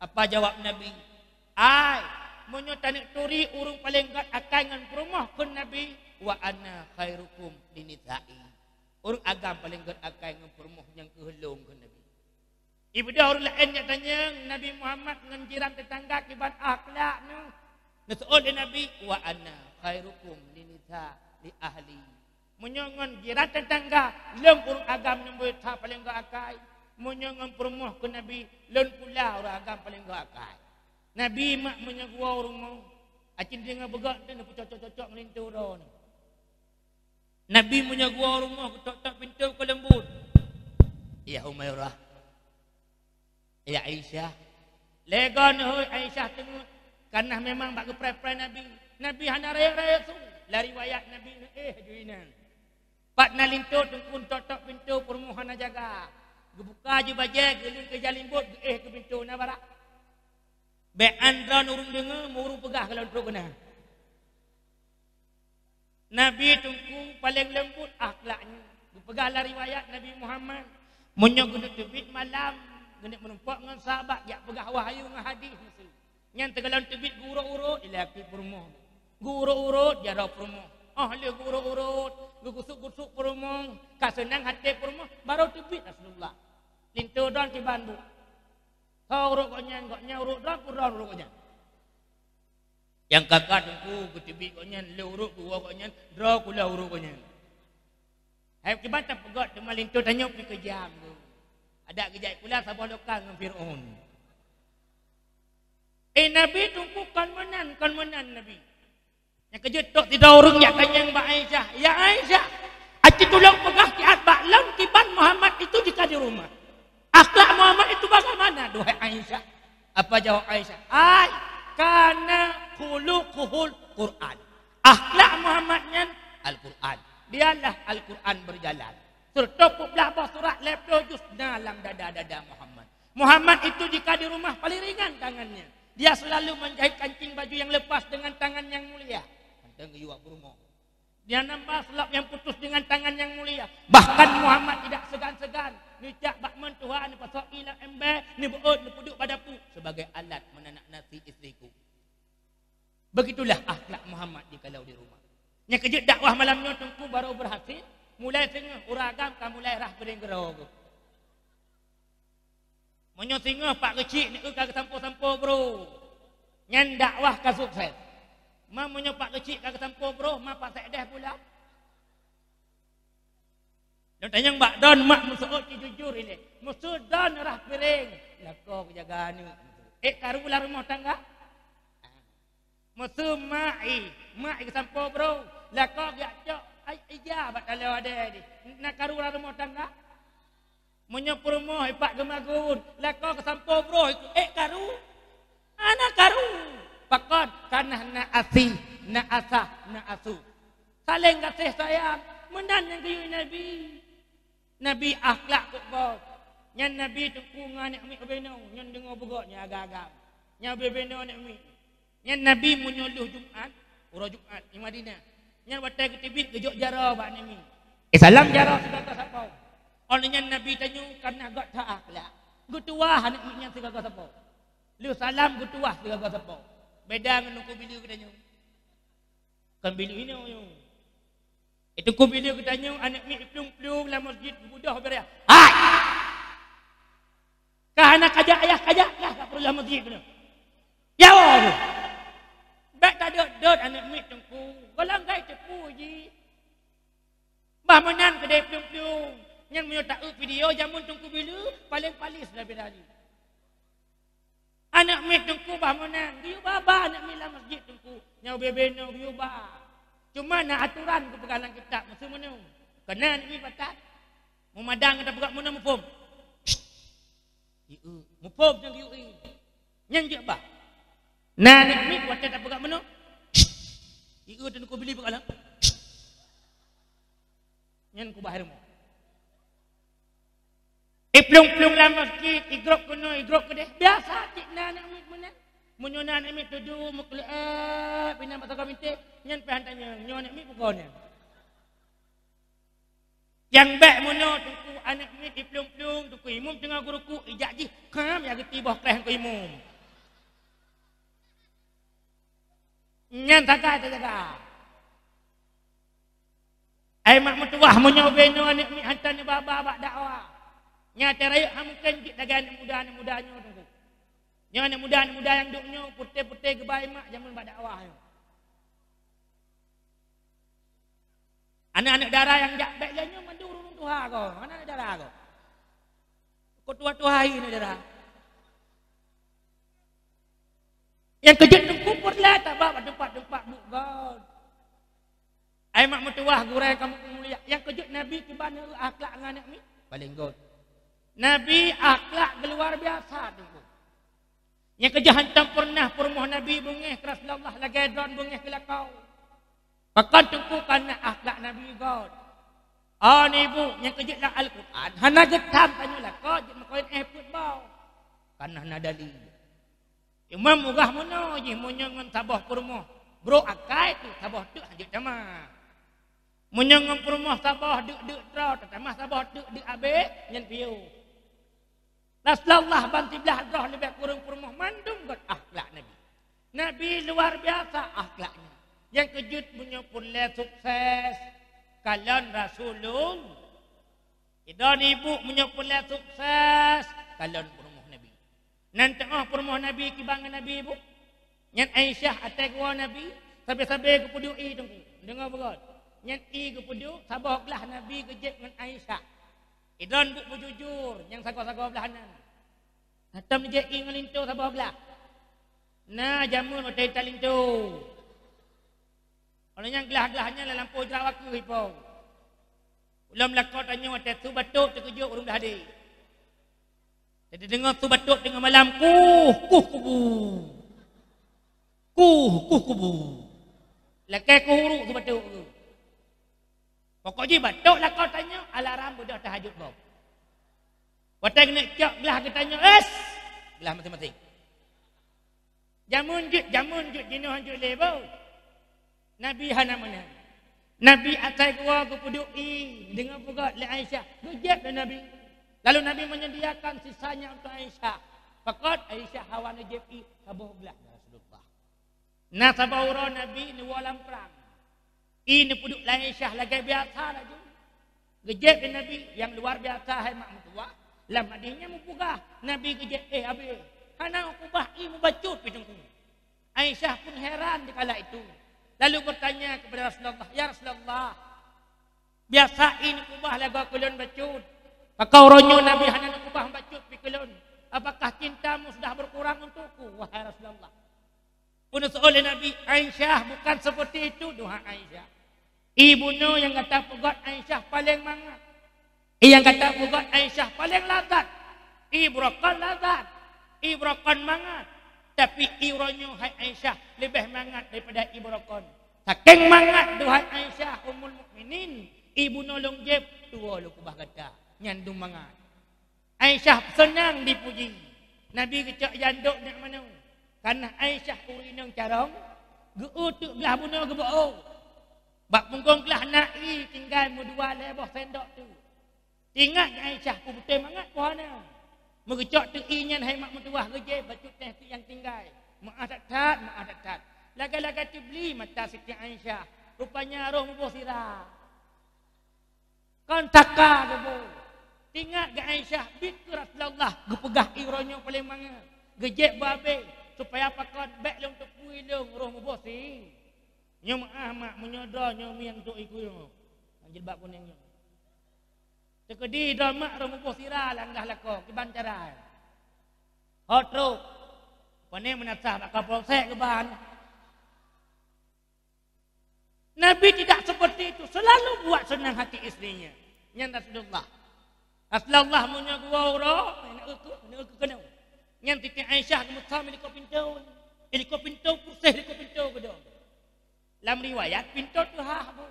Apa jawab Nabi? Ai, meunyoe taneuk turi ureueng paleng göt akai ngon peurumoh kheun Nabi, "Wa ana khairukum linisa'i." Ureueng agam paleng göt akai ngon peurumoh nyang keuh lôn kheun Nabi. Ibeudôh ureueng laén nyang tanyong Nabi Muhammad ngon jiran teutangga kiban akhlak neuh. Neuseuôt lé Nabi, "Wa ana khairukum linisa li ahli." Meunyoe ngon jiran teutangga, lôn ureueng agam numboi sa paleng göt akai. Meunyoe ngon peurumoh kheun Nabi, lôn pula ureueng agam paleng göt akai. Nabi mak meunyoe geuwoe u rumoh, aci deungoe beugöt teuh neupeucocok-cocok ngon linto droeneuh. Nabi meunyoe geuwoe u rumoh geutok-tok pintoe keu leumbut. "Ya Humairah, ya Aisyah." Lé goe neuhôi Aisyah teungeut, kareuna memang bak geupreh-preh Nabi. Nabi hana rayeuk-rayeuk su. Lam riwayat Nabi neuéh ju inan. Pat na linto Teungku tok-tok pintoe peurumoh hana jaga. Geubuka ju bajée, geuleuen keu jalimbot, geuéh keu pintoe na barak. Bék an droen ureueng deungoe, meureupeugah keu lôn trok keunan. Nabi Teungku paleng leumbut akhlaknya. Geupeugah lam riwayat Nabi Muhammad, meunyoe geuneuk teubiet malam, geuneuk meurumpok ngon sahabat jak peugah wahyu ngon hadih miseue. Nyan teugohlom teubiet geuurot-urot ilaki peurumoh. Geuurot-urot jaroe peurumoh. Oh lheueh geuurot-urot, geugusok-gusok peurumoh, ka seunang até peurumoh, barô teubiet Rasulullah. Linto droen kiban buet. Ho urot gobnyan, gobnyan urot droen, peuet droen urot gobnyan. Nyang ka-ka Teungku geuteubiet gobnyan, lheueh urot geuwoe gobnyan, droe kula urot gobnyan. Hai kiban tapeugöt teuma linto tanyoe pih keujam tu. Adak geujak kula saboh lokal ngon Fir'aun. Eh, Nabi Teungku kon meunan, kon meunan Nabi. Nyang keujeuet trok sidroe ureuëng jak tanyong bak Aisyah, "Ya Aisyah, aci tulông peugah siat bak lôn kiban Muhammad itu jika di rumah. Akhlak Muhammad itu bagaimana, duhai Aisyah?" Apa jawab Aisyah? "Ai, kana khuluquhul Qur'an." Akhlak Muhammad nyan Al-Qur'an. Biarlah Al-Qur'an berjalan. Serta peuet blah boh surat lhèe ploh juz na lam dada-dada Muhammad. Muhammad itu jika di rumah paling ringan tangannya. Dia selalu menjahit kancing baju yang lepas dengan tangan yang mulia. Mantong geuyue bak peurumoh. Dia nambah seulop yang putus dengan tangan yang mulia. Bahkan Muhammad tidak segan-segan neucak bak meutuha, neupasok ié lam ember, neubeuôt, neupeuduek bak dapu sebagai alat meunanak nasi istriku. Begitulah akhlak Muhammad jikalau di rumah. Nyang keujeuet dakwah malam nyoe Teungku baru berhasil, mulai singoh ureuëng agam ka mulai rhah piréng keudroe. Meunyoe singoh Pak Keuchik neuk ka geusampoe-sampoe bro, nyan dakwah ka sukses. Ma meunyoe Pak Keuchik ka geusampoe bro, ma Pak Sekdes pulang. Lôn tanyong bak droen mak meuseuôt jujur ilée. Meuseuôt droen rhah piréng, lakoe geujaga aneuëk. Ék karu lam rumoh tangga? Meuseuôt mak i, mak i geusampoe bro, lakoe geujak cok ai ija bak taloe adée dih. Na karu lam rumoh tangga? Meunyoe peurumoh ipak geumagun, lakoe geusampoe bro, ék karu? Hana karu. Pakon? Kareuna na asi, na asah, na asu. Saléng gaséh sayang, meunan nyang geuyue Nabi. Nabi akhlak kok gob. Nyan Nabi Teungku ngon aneuk miet ubé nyoe, nyan deungoe beugok nyan agam-agam. Nyan ubé-ubé nyoe aneuk miet. Nyan Nabi meunyoe lheueh Jumat, uroe Jumat di Madinah. Nyan watée geuteubiet geujok jaroe bak aneuk miet. Eh, salam jaroe sigoe sapo. Óh lheueh nyan Nabi tanyoe kareuna gok that akhlak. Geutuwah aneuk miet nyan sigoe sapo. Lheueh salam geutuwah sigoe sapo. Beda ngon Teungku Bileu geutanyoe. Kon Bileu inoe nyoe. Teungku Bileu geutanyoe aneuk miet iplueng-plueng lam masjid geubeudôh beureah. Hai! Ka hana kajak ayah, kajak ayah, ka peureuleueh masjid keunoe. Ya Allah! Bék tadot-dot aneuk miet Teungku. Golom gai teupeu jih. Bah meunan keudeh plueng-plueng. Nyan meunyoe taeu video jameun Teungku Bileu, paleng palis lagée tadi. Aneuk miet Teungku bah meunan, geuyue ba-ba aneuk miet lam masjid Teungku. Nyoe bebe nyoe geuyue ba. Cuma na aturan geupeugah lam kitab, meuseu meunoe. Keunan aneuk miet patat. Meumadang gata peugah meunoe muphom. Ieu, muphom nyang geuyue. Nyan jeuet bah. Na aneuk miet watée tapeugah meunoe. Ieu teuh Teungku Bileu peugah lam. Nyan kubah rumoh. Iplueng-plueng lam masjid, igrop keunoe, igrop keudeh. Biasa cit na aneuk miet meunan. Meunyoe na aneuk miet tuju meukeuleueb, inan masa komite, nyan pih han tanyong, nyoe aneuk miet peue kon nyan. Nyang bék meunoe Teungku aneuk miet iplueng-plueng, Teungku Imum teungoh geurukuk, ijak jih, kam ya geuti boh kreh Teungku Imum. Nyan sagai teujaga. Ai mak meutuwah meunyoe binoe aneuk miet hantom neuba-ba bak dakwah. Nyan teuh rayeuk hana mungken jeuet lagée aneuk muda-aneuk muda nyoe Teungku. Nyoe aneuk muda-aneuk muda nyang duek nyoe putéh-putéh geubai mak jameun bak dakwah nyoe. Aneuk-aneuk dara nyang jak bék lé nyoe mandum ureuëng tuha ko, hana aneuk dara ko. Kok tuha-tuha hai aneuk dara. Nyang keujeuet Teungku peureulée tabak bak teumpat-teumpat buet göt. Ai mak meutuwah gurée kamoe mulia, nyang keujeuet Nabi kiban akhlak ngon aneuk miet paleng göt. Nabi akhlak geuluar biasa Teungku. Nyang keujeuet hantom peureunah peurumoh Nabi beungéh keu Rasulullah lagée droen beungéh keu lakoe. Pakon Teungku? Kareuna akhlak Nabi göt. Oh ibu, nyang keujeuet lam Al-Qur'an hana geutam tanyoe lakoe jeuet meukawen éh peuet boh. Kareuna hana dalil. Cuma murah meunoe jih meunyoe ngon saboh peurumoh brok akai teuk saboh teuk hanjeuet tamah. Meunyoe ngon peurumoh saboh deuk-deuk droe tatamah saboh teuk deuk abéh, nyan piôh. Rasulullah ban siblaih droe leubeh kureueng peurumoh mandum göt akhlak Nabi. Nabi luar biasa akhlaknya. Nyang keujeuet meunyoe peureulée sukses kalon Rasulullah. Idon ibu meunyoe peureulée sukses kalon peurumoh Nabi. Nan teungoh peurumoh Nabi kiban ngon Nabi ibu. Nyan Aisyah até geuwoe Nabi, sabe-sabe geupeuduek ié Teungku. Deungoe beugöt. Nyan ié geupeuduek saboh glah Nabi geujép ngon Aisyah. Idon buet meujujur nyang sagoe-sagoe blah nan. Hantom jép ié ngon linto saboh glah. Na jameun watée talinto. Nyan glah-glah nyan lam lampôh jrat wakeuh ipo. Ulôn lakoe tanyoe watèe su batok teukeujot ureueng blah hadé. Jadi deungoe su batok teungoh malam, kuh, kuh kubu. Kuh, kuh kubu. Lakèe kuh uruk su batok tu. Pokok jih batok lakoe tanyoe alarm beudôh tahajud boh. Watèe keuneuk cok glah geutanyoe, es! Glah maséng-maséng. Jameun jeuet, jameun jeuet jinoe jeuet lé boh. Nabi hana meunan. Nabi asai geuwoe geupeuduek ié, deungon peugah lé Aisyah, geujép lé Nabi. Lalu Nabi menyediakan sisanya untuk Aisyah. Pakon Aisyah hawa neujép ié saboh glah, ya Rasulullah. Na saboh uroe Nabi neuwoe lam prang. Ié neupeuduek lé Aisyah lagèe biasa laju. Geujép lé Nabi nyang luar biasa hai mak meutuwah. Lam hadih nyan meupeugah Nabi geujép éh habéh. Hana keubah ié meubacut pih Teungku. Aisyah pun heran dikala itu. Lalu bertanya kepada Rasulullah, "Ya Rasulullah, biasa ié neukeubah lagoe keu lôn bacut. Pakon uroe nyoe Nabi hana neukeubah bacut pih keu lôn. Apakah cintamu sudah berkurang untukku, wahai Rasulullah?" Peuneuseuk lé Nabi, "Aisyah, bukan seperti itu, duhai Aisyah. Ié bunoe nyang gata peugöt Aisyah paleng mangat. Ié nyang gata peugöt Aisyah paleng lazat. Ié beurokon lazat. Ié beurokon mangat. Tapi ié uroe nyoe, hai Aisyah, leubeh mangat daripada ié beurokon. Sakeng mangat, duhai Aisyah, Ummul Mukminin, ié bunoe lôn jép, tuwoe lôn keubah gata. Nyan dum mangat." Aisyah seunang dipuji. Nabi geucok jandok nyak manoe. Kareuna Aisyah ureueng inong carông, geu-eu teuk glah bunoe geubeuôt. Bak punggong glah na ié tinggai meudua lhèe boh sendok teuk. Ingat Aisyah, peue beutôi mangat peue hana. Meugeucok teuk ié nyan hai mak meutuwah, geujép bacut teuh nyang tinggai. Meu'ah that-that, meu'ah that-that. Lagèe-lagèe teubli mata Siti Aisyah. Rupanya roh muboh sira. Kon saka geuboh. Teuingat geu Aisyah, bit keu Rasulullah geupeugah ié uroe nyoe paleng mangat. Geujép beuhabéh, supaya pakon bèk lôn teupeu ilôn roh muboh si. Nyoe meu'ah mak, meunyoe droe nyoe mieng trok iku nyoe. Nyang jilbab kunéng nyoe. Teukeudi droe mak roh muboh sira langgah lakoe, kiban cara. Ho trok. Pane meunasah bak kapolsek geuban. Nabi tidak seperti itu, selalu buat senang hati istrinya. Nyan Rasulullah. Rasulullah meunyoe geuwoe uroe, neuk keu, neuk keu keunoe. Nyan Siti Aisyah geumeusom likot pintoe. Likot pintoe, peuséh likot pintoe geudong. Lam riwayat, pintoe teuhah bu.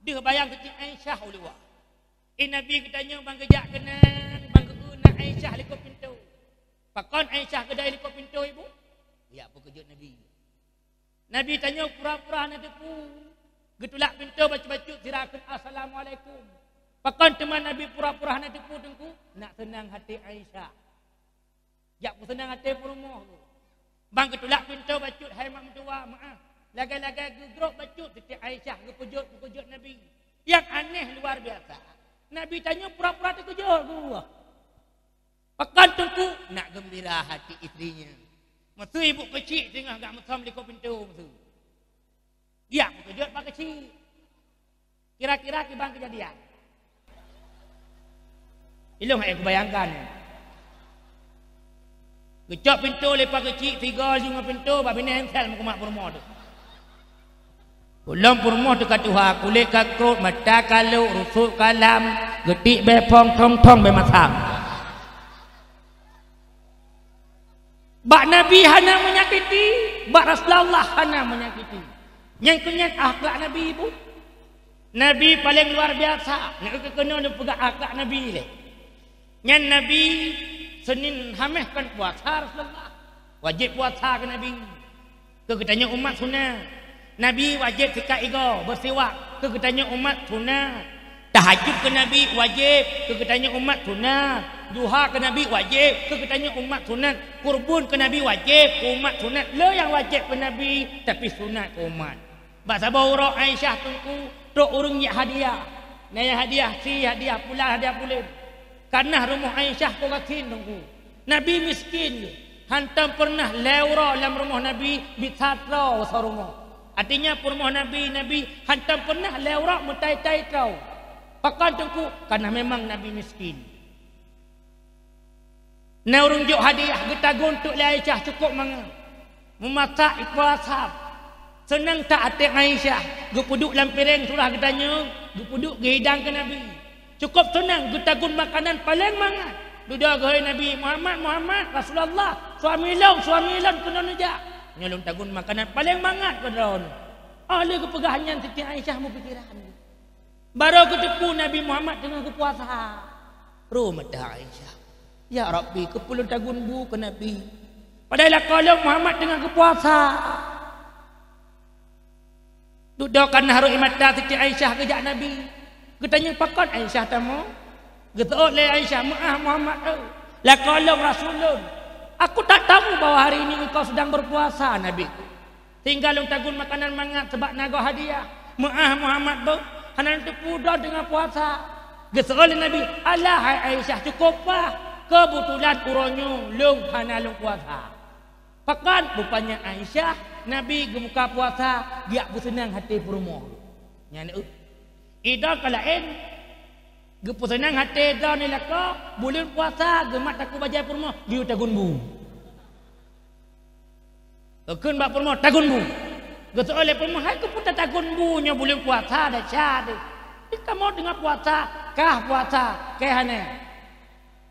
Deuh bayang Siti Aisyah u luwa. Eh, Nabi geutanyoe ban geujak keunan, ban geu-eu na Aisyah likot pintoe. Pakon Aisyah geudai likot pintoe, Ibu? Geujak peukeujot Nabi. Nabi tanyoe pura-pura hana teupeu. Geutulak pintoe bacut-bacut sira kheun, "Assalamualaikum." Pakon teuma Nabi pura-pura hana teupeu, Teungku? Nak seunang hati Aisyah. Jak peuseunang até peurumoh geuh. Ban geutulak pintoe bacut hai mak meutuwah, meu'ah. Lagèe-lagèe geugrôp bacut Siti Aisyah geupeujot-peujot Nabi. Nyang aneh luar biasa. Nabi tanyoe pura-pura teukeujot geuh. Pakon Teungku? Nak geumbira hati istrinya. Meuseu ibu keuchik singoh gak meusom likot pintoe meuseu. Geujak peukeujot pak keuchik. Kira-kira kiban keujadian. Ilôn hana kubayangkan. Geucok pintoe lé pak keuchik, tiga jih ngon pintoe, bak binéh Hansel meukumat peurumoh teuh. Ulôn peurumoh teuh ka tuha, kulét ka krot, mata ka lhok, rusot ka lam, geutik bèe phong, thong-thong bèe masam. Bak Nabi hana menyakiti, bak Rasulullah hana menyakiti. Nyang keu nyan akhlak Nabi, Bu. Nabi paleng luar biasa. Neuk keunoe neupeugah akhlak Nabi lé. Nyan Nabi Senin Hamèh kon puasa Rasulullah. Wajéb puasa keu Nabi. Keu geutanyoe umat sunat. Nabi wajéb sikat igoe, beusiwak, keu geutanyoe umat sunat. Tahajud keu Nabi wajéb, keu geutanyoe umat sunat. Duha keu Nabi wajéb, keu geutanyoe umat sunat. Kurbon keu Nabi wajéb, keu umat sunat. Le nyang wajéb keu Nabi, tapi sunat keu umat. Bak saboh uroe Aisyah Teungku, trok ureueng jak hadiah. Na nyang hadiah sie, hadiah pulan, hadiah pulen. Ka na rumoh Aisyah po gasien Teungku. Nabi miskin, hantom peureunah lhèe uroe lam rumoh Nabi bisa troe saboh rumoh. Artinya, peurumoh Nabi, Nabi hantom peureunah lhèe uroe meutai-tai troe. Pakon Teungku? Karena memang Nabi miskin. Na ureueng jok hadiah geutagun teuk lé Aisyah cukôp mangat. Meumasak ipeu asam. Seunang that até Aisyah, geupeuduek lam piréng surah geutanyoe, geupeuduek geuhidang keu Nabi. Cukôp seunang, geutagun makanan paleng mangat. Dudoe geuhôi Nabi, "Muhammad, Muhammad, Rasulullah, suami lôn, suami lôn keunoe neujak. Nyoe lôn tagun makanan paleng mangat keu droeneuh." Óh lheueh geupeugah nyan, Siti Aisyah meupikiran. Barô geuteupeue Nabi Muhammad teungoh geupuasa. Ro mata Aisyah. "Ya Rabbi, keupeue lôn tagun bu keu Nabi? Padahai lakoe lôn Muhammad teungoh geupuasa." Dudoe ka na rhot ié mata Siti Aisyah geujak Nabi. Geutanyong, "Pakon Aisyah tamong?" Geuseuôt lé Aisyah, "Meuáh Muhammad, eu, lakoe lôn, rasul lôn. Aku tak tahu bahwa hari ini engkau sedang berpuasa, Nabi. Sehingga lôn tagun makanan mangat sabab na goe hadiah. Meuáh Muhammad beuh, hana lôn teupeue droe teungoh puasa." Geuseuôt lé Nabi, "Alah hai Aisyah, cukôp paih. Keubeutulan uroe nyoe lôn hana lôn puasa." Pakon rupanya Aisyah, Nabi geubuka puasa, geujak peuseunang até peurumoh. Nyan eu. Idroe ka laén, geupeuseunang até droe ngon lakoe, buleuen puasa, geumat takue bajée peurumoh, geuyue tagun bu. Geukheun bak peurumoh, "Tagun bu." Geuseuôt lé peurumoh, "Hai keupeue tatagun bu nyoe buleuen puasa desya deuh? Di kamoe teungoh puasa, kah puasa, kah hana.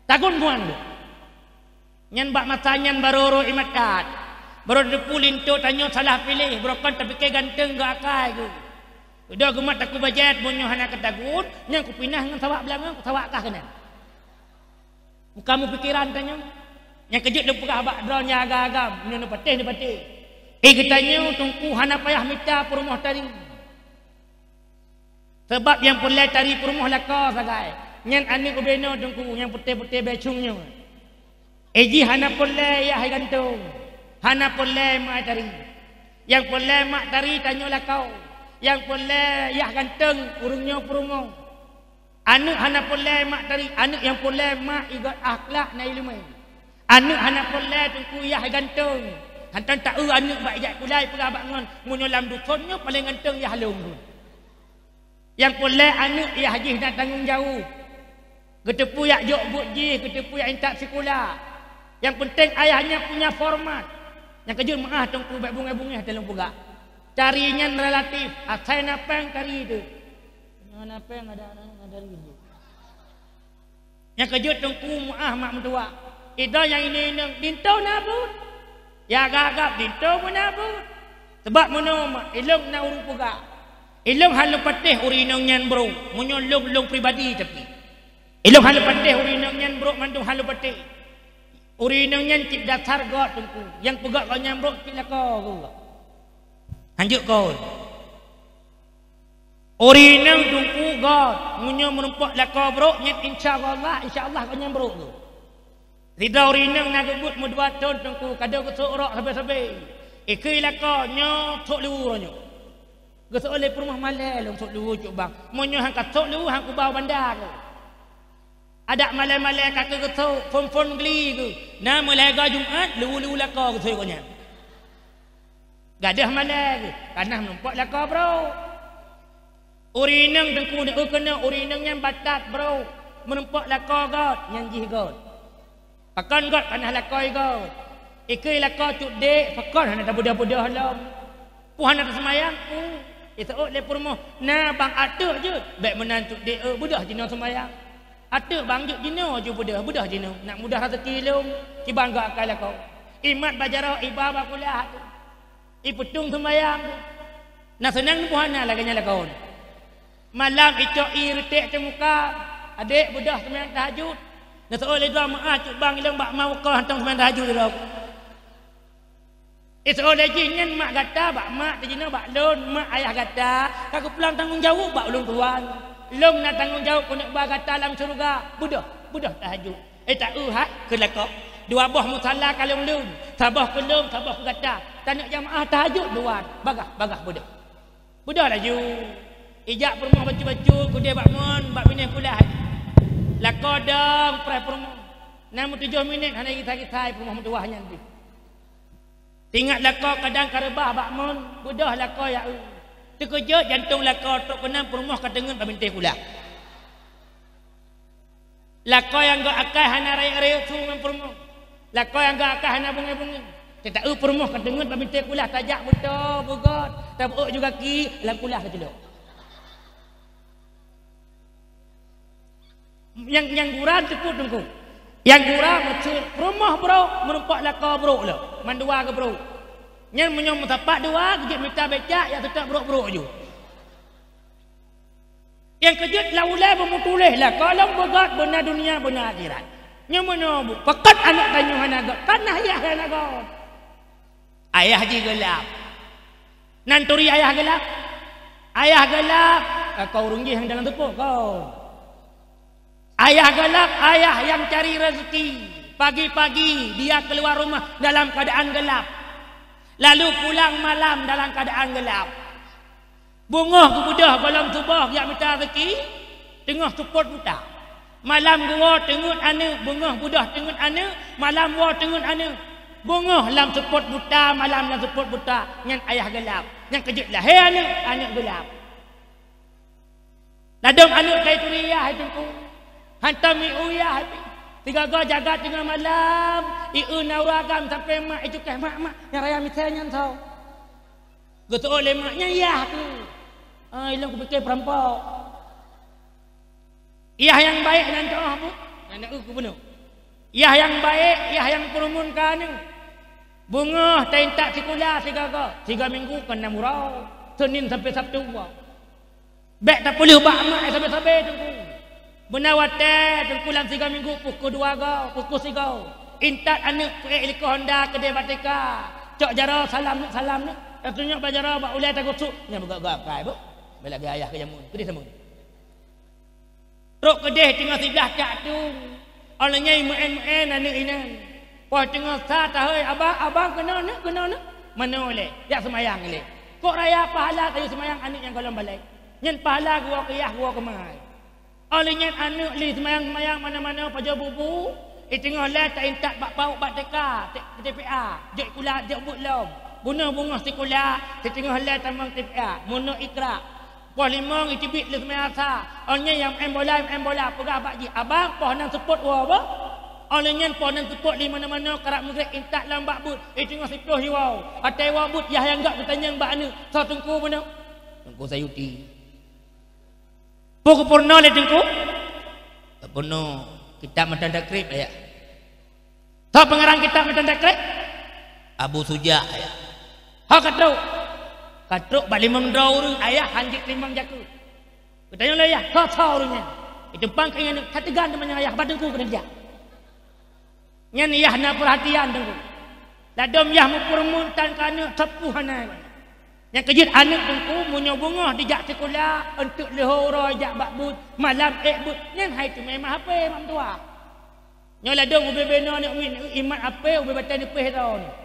Tagun bu nyan deuh." Nyan bak masa nyan barô rhot ié mata. Barô teupeue linto tanyoe salah piléh, barô kon tapike ganteng geuh akai geuh. Udah geumat takue bajée, meunyoe hana keutagun, nyan kupinah ngon sawak beulangong, sawak kah keunan. Muka meupikiran tanyoe. Nyang keujeuet lôn peugah bak droe nyang agam-agam, meunyoe neupatéh, neupatéh. Eh, geutanyoe teungku hana payah mita peurumoh tari. Sabab nyang peureulée tari peurumoh lakoe sagai. Nyan aneuëk ubé noe teungku nyang putéh-putéh bécung nyoe. Eh, jih hana peureulée yah gantong, hana peureulée mak tari. Nyang peureulée mak tari tanyoe lakoe. Nyang peureulée yah gantong ureuëng nyoe peurumoh. Aneuëk hana peureulée mak tari, aneuëk nyang peureulée mak igot akhlak na iéleumé. Aneuëk hana peureulée teungku yah gantong. Hantom taeu aneuëk bak ijak kulai peugah bak ngon, meunyoe lam duson nyoe paleng gantong yah lôn. Nyang peureulée aneuëk yah jih na tanggong jaweueb. Geuteupeue jak jok buet jih, geuteupeue jak intat sikula. Nyang peunteng ayah nyan punya format. Nyang keujeuet meuáh teungku bék bungéh-bungéh teuh lôn peugah. Tari nyan relatif, asai na péng tari teuh. Nyoe na péng ada, ada, ada lagi. Nyang keujeuet teungku meuáh mak meutuwah. Idroe nyang inong-inong linto na buet. Nyang agam-agam linto pun na buet. Sabab meunoe mak, ilong na ureuëng peugah. Ilong hana lôn patéh ureuëng inong nyan brok. Meunyoe lôn, lôn pribadi tapi. Ilong hana lôn patéh ureuëng inong nyan brok, mandum hana lôn patéh. Ureuëng inong nyan cit dasar göt teungku. Nyang peugah gobnyan brok cit lakoe geuh. Hanjeuet kon. Ureuëng inong teungku göt, meunyoe meurumpok lakoe brok nyan, insya Allah, insya Allah gobnyan brok tu. Sidroe ureuëng inong na geubuet meudua thon teungku, ka deuh geusok rok sabe-sabe. Ikheun lakoe nyoe sôk liwu uroe nyoe. Geusok lé peurumoh, malée lôn sôk liwu cuk bang. Meunyoe han ka sôk liwu, han kuba u banda keu. Adak malée-malée ka keu geusok, phon-phon gli keu. Na meulhèe goe Jumat, liwu-liwu lakoe geusok gobnyan. Gadôh malée geuh, ka na meurumpok lakoe brok. Ureuëng inong teungku, na keunoe ureuëng inong nyan batat brok, meurumpok lakoe göt, nyan jih göt. Pakon göt, ka na lakoe göt. Ikheun lakoe cut dék, pakon hana tabeudoh-beudoh lom. Peue hana taseumayang, peue. Iseuôt lé peurumoh, na bang ateueh jeuet, bék meunan cut dék, eu, beudoh jinoe seumayang. Ateueh bang jeuet jinoe ju beudoh, beudoh jinoe. Nak mudah raseuki lôn, kiban göt akai lakoe. Imat bak jaroe, iba bak kulah. Ipeutong seumayang. Na seunang neuboh hana lagée nyan lakoe. Malam icok ié reutek teuh muka, "Adék, beudoh seumayang tahajud." Neuseuôt lé droe, "Meuáh cut bang, ilong bak ma ukeue hantom seumayang tahajud droe." Iseuôt lé jih, "Nyan mak gata bak mak, teuh jinoe bak lôn, mak ayah gata ka geupulang tanggong jaweueb bak ulôn tuan. Lôn na tanggong jaweueb keuneuk ba gata lam syeuruga. Beudoh, beudoh tahajud." Eh, ta-eu hai keu lakoe. Dua boh musala ka lôn leuem, saboh keu lôn, saboh keu gata. Taneuk jamaah tahajud dua, bagah, bagah beudoh. Beudoh laju. Ijak peurumoh bacut-bacut, keudeh bak mon, bak binéh kulah. Lakoe dong preh peurumoh. Na meutujoh minét hana gisa-gisa peurumoh meutuwah nyan deh. Teuingat lakoe kadang ka reubah bak mon, beudoh lakoe ya eu. Teukeujot jantong lakoe trok keunan peurumoh ka teungeut bak bintéh kulah. Lakoe nyang geuakai hana rayeuk-rayeuk su ngon peurumoh. Lakoe nyang geuakai hana bungéh-bungéh. Taeu peurumoh ka teungeut bak bintéh kulah, tajak beuto, beugot, tabeuek ju gaki, lam kulah taceulok. Nyang, nyang gura teupeu teungku. Nyang gura meucue peurumoh brok, meurumpok lakoe brok lom. Mandua geubrok. Nyan meunyoe meusapat dua, geujeuet mita becak, ya teutap brok-brok ju. Nyang keujeuet lam ulée beumeutuléh lakoe lom beugot, beuna dunia, beuna akhirat. Nyoe meunoe bu, pakon aneuk tanyoe hana got, kana yah hana got. Ayah jih geulab. Nan turi ayah geulab? Ayah geulab, ka kau ureuëng jih nyang dalam teupok kau. Ayah geulab, ayah nyang cari rezeki. Pagi-pagi dia keluar rumah dalam keadaan gelap. Lalu pulang malam dalam keadaan gelap. Beungoh geubeudôh gohlom suboh geujak mita rezeki, teungoh seupôt buta. Malam geuwoe teungeut aneuk, beungoh beudôh teungeut aneuk, malam woe teungeut aneuk. Beungoh lam seupôt buta, malam lam seupôt buta, nyan ayah geulab. Nyang keujeuet lahé aneuk, aneuk geulab. Ladôm aneuk ka ituri yah hai teungku. Hantom ieu yah hai pi. Sigoe-goe jaga teungoh malam, ieu na ureuëng agam sampoe mak icukéh, "Mak, mak, nyang raya misée nyan soe?" Geuseuôt lé mak, "Nyan yah keuh." "Ah, ilôn kupike peurampok." Yah nyang baék nan teuh bu, nan eu keubunoe. Yah nyang baék, yah nyang peureumeun ka aneuk. Beungoh taintat sikula sigoe-goe, sigoe minggu kon nam uroe, Senin sampoe Sabtu woe. Bék tapeuleueh bak mak sabe-sabe teungku. Beuna watée teungku lam sigoe minggu pukul dua goe, pukul sigoe. Intat aneuk peuék likot honda keudeh bak T K. Cok jaroe salam neuk, salam neuk. Tatunyok bak jaroe bak ulée tagusuk, nyan beugok-gok kai bu. Bela gaya ayah keu jameun, keudeh sama. Trok keudeh teungoh siblah cak tueng. Óh lheueh nyan meu'en-meu'en aneuk inan. Poh teungoh sa tahôi, "Abang, abang, keunoe neuk, keunoe neuk." Manoe lé, jak seumayang lé. Kok raya pahala kayue seumayang aneuk nyang gohlom balek. Nyan pahala geuwoe keu yah, geuwoe keu ma. Óh lheueh nyan aneuk lé seumayang-seumayang manoe-manoe pajoh bubu, i teungoh lhée taintat bak pauk bak T K, T-, T P A, jeuet sikula, jeuet buet lom. Bunoe beungoh sikula, siteungoh lhée tamong T P A, meunoe Iqra. Poh limong iteubiet lé seumayang sa. Óh lheueh nyan nyang meu'en bola, meu'en bola, peugah bak jih, "Abang, poh nan seupôt woe beuh." Óh lheueh nyan poh nan seupôt lé manoe-manoe karab Maghrib intat lom bak buet, i teungoh siplôh iwoe. Watée iwoe buet, yah nyang gak geutanyong bak aneuk, "Soe teungku bunoe?" "Teungku Sayuti." "Peue geupeurunoe lé teungku?" "Geupeurunoe kitab matan takrib, ayah." "Soe peungarang kitab matan takrib?" "Abu Suja, ayah." "Ho ka trok?" "Ka trok bak limong droe ureuëng, ayah, han jeuet teurimong jakeue." Geutanyong lé yah, "Soe-soe ureuëng nyan?" Iteumpang keu ingat, "Ka teugan teuma nyan ayah, bak teungku keuneuk jak." Nyan yah na peurhatian teungku. Ladôm yah meupeureumeun tan keu aneuk, sapeue hana. Nyang keujeuet aneuk teungku, meunyoe beungoh dijak sikula, eunteuk leuhô uroe jak bak buet, malam ék buet, nyan hai teumé ma H P mak meutuah. Nyoe ladôm ubé binoe aneuk miet imat H P, ubé batée neupéh droe nyoe.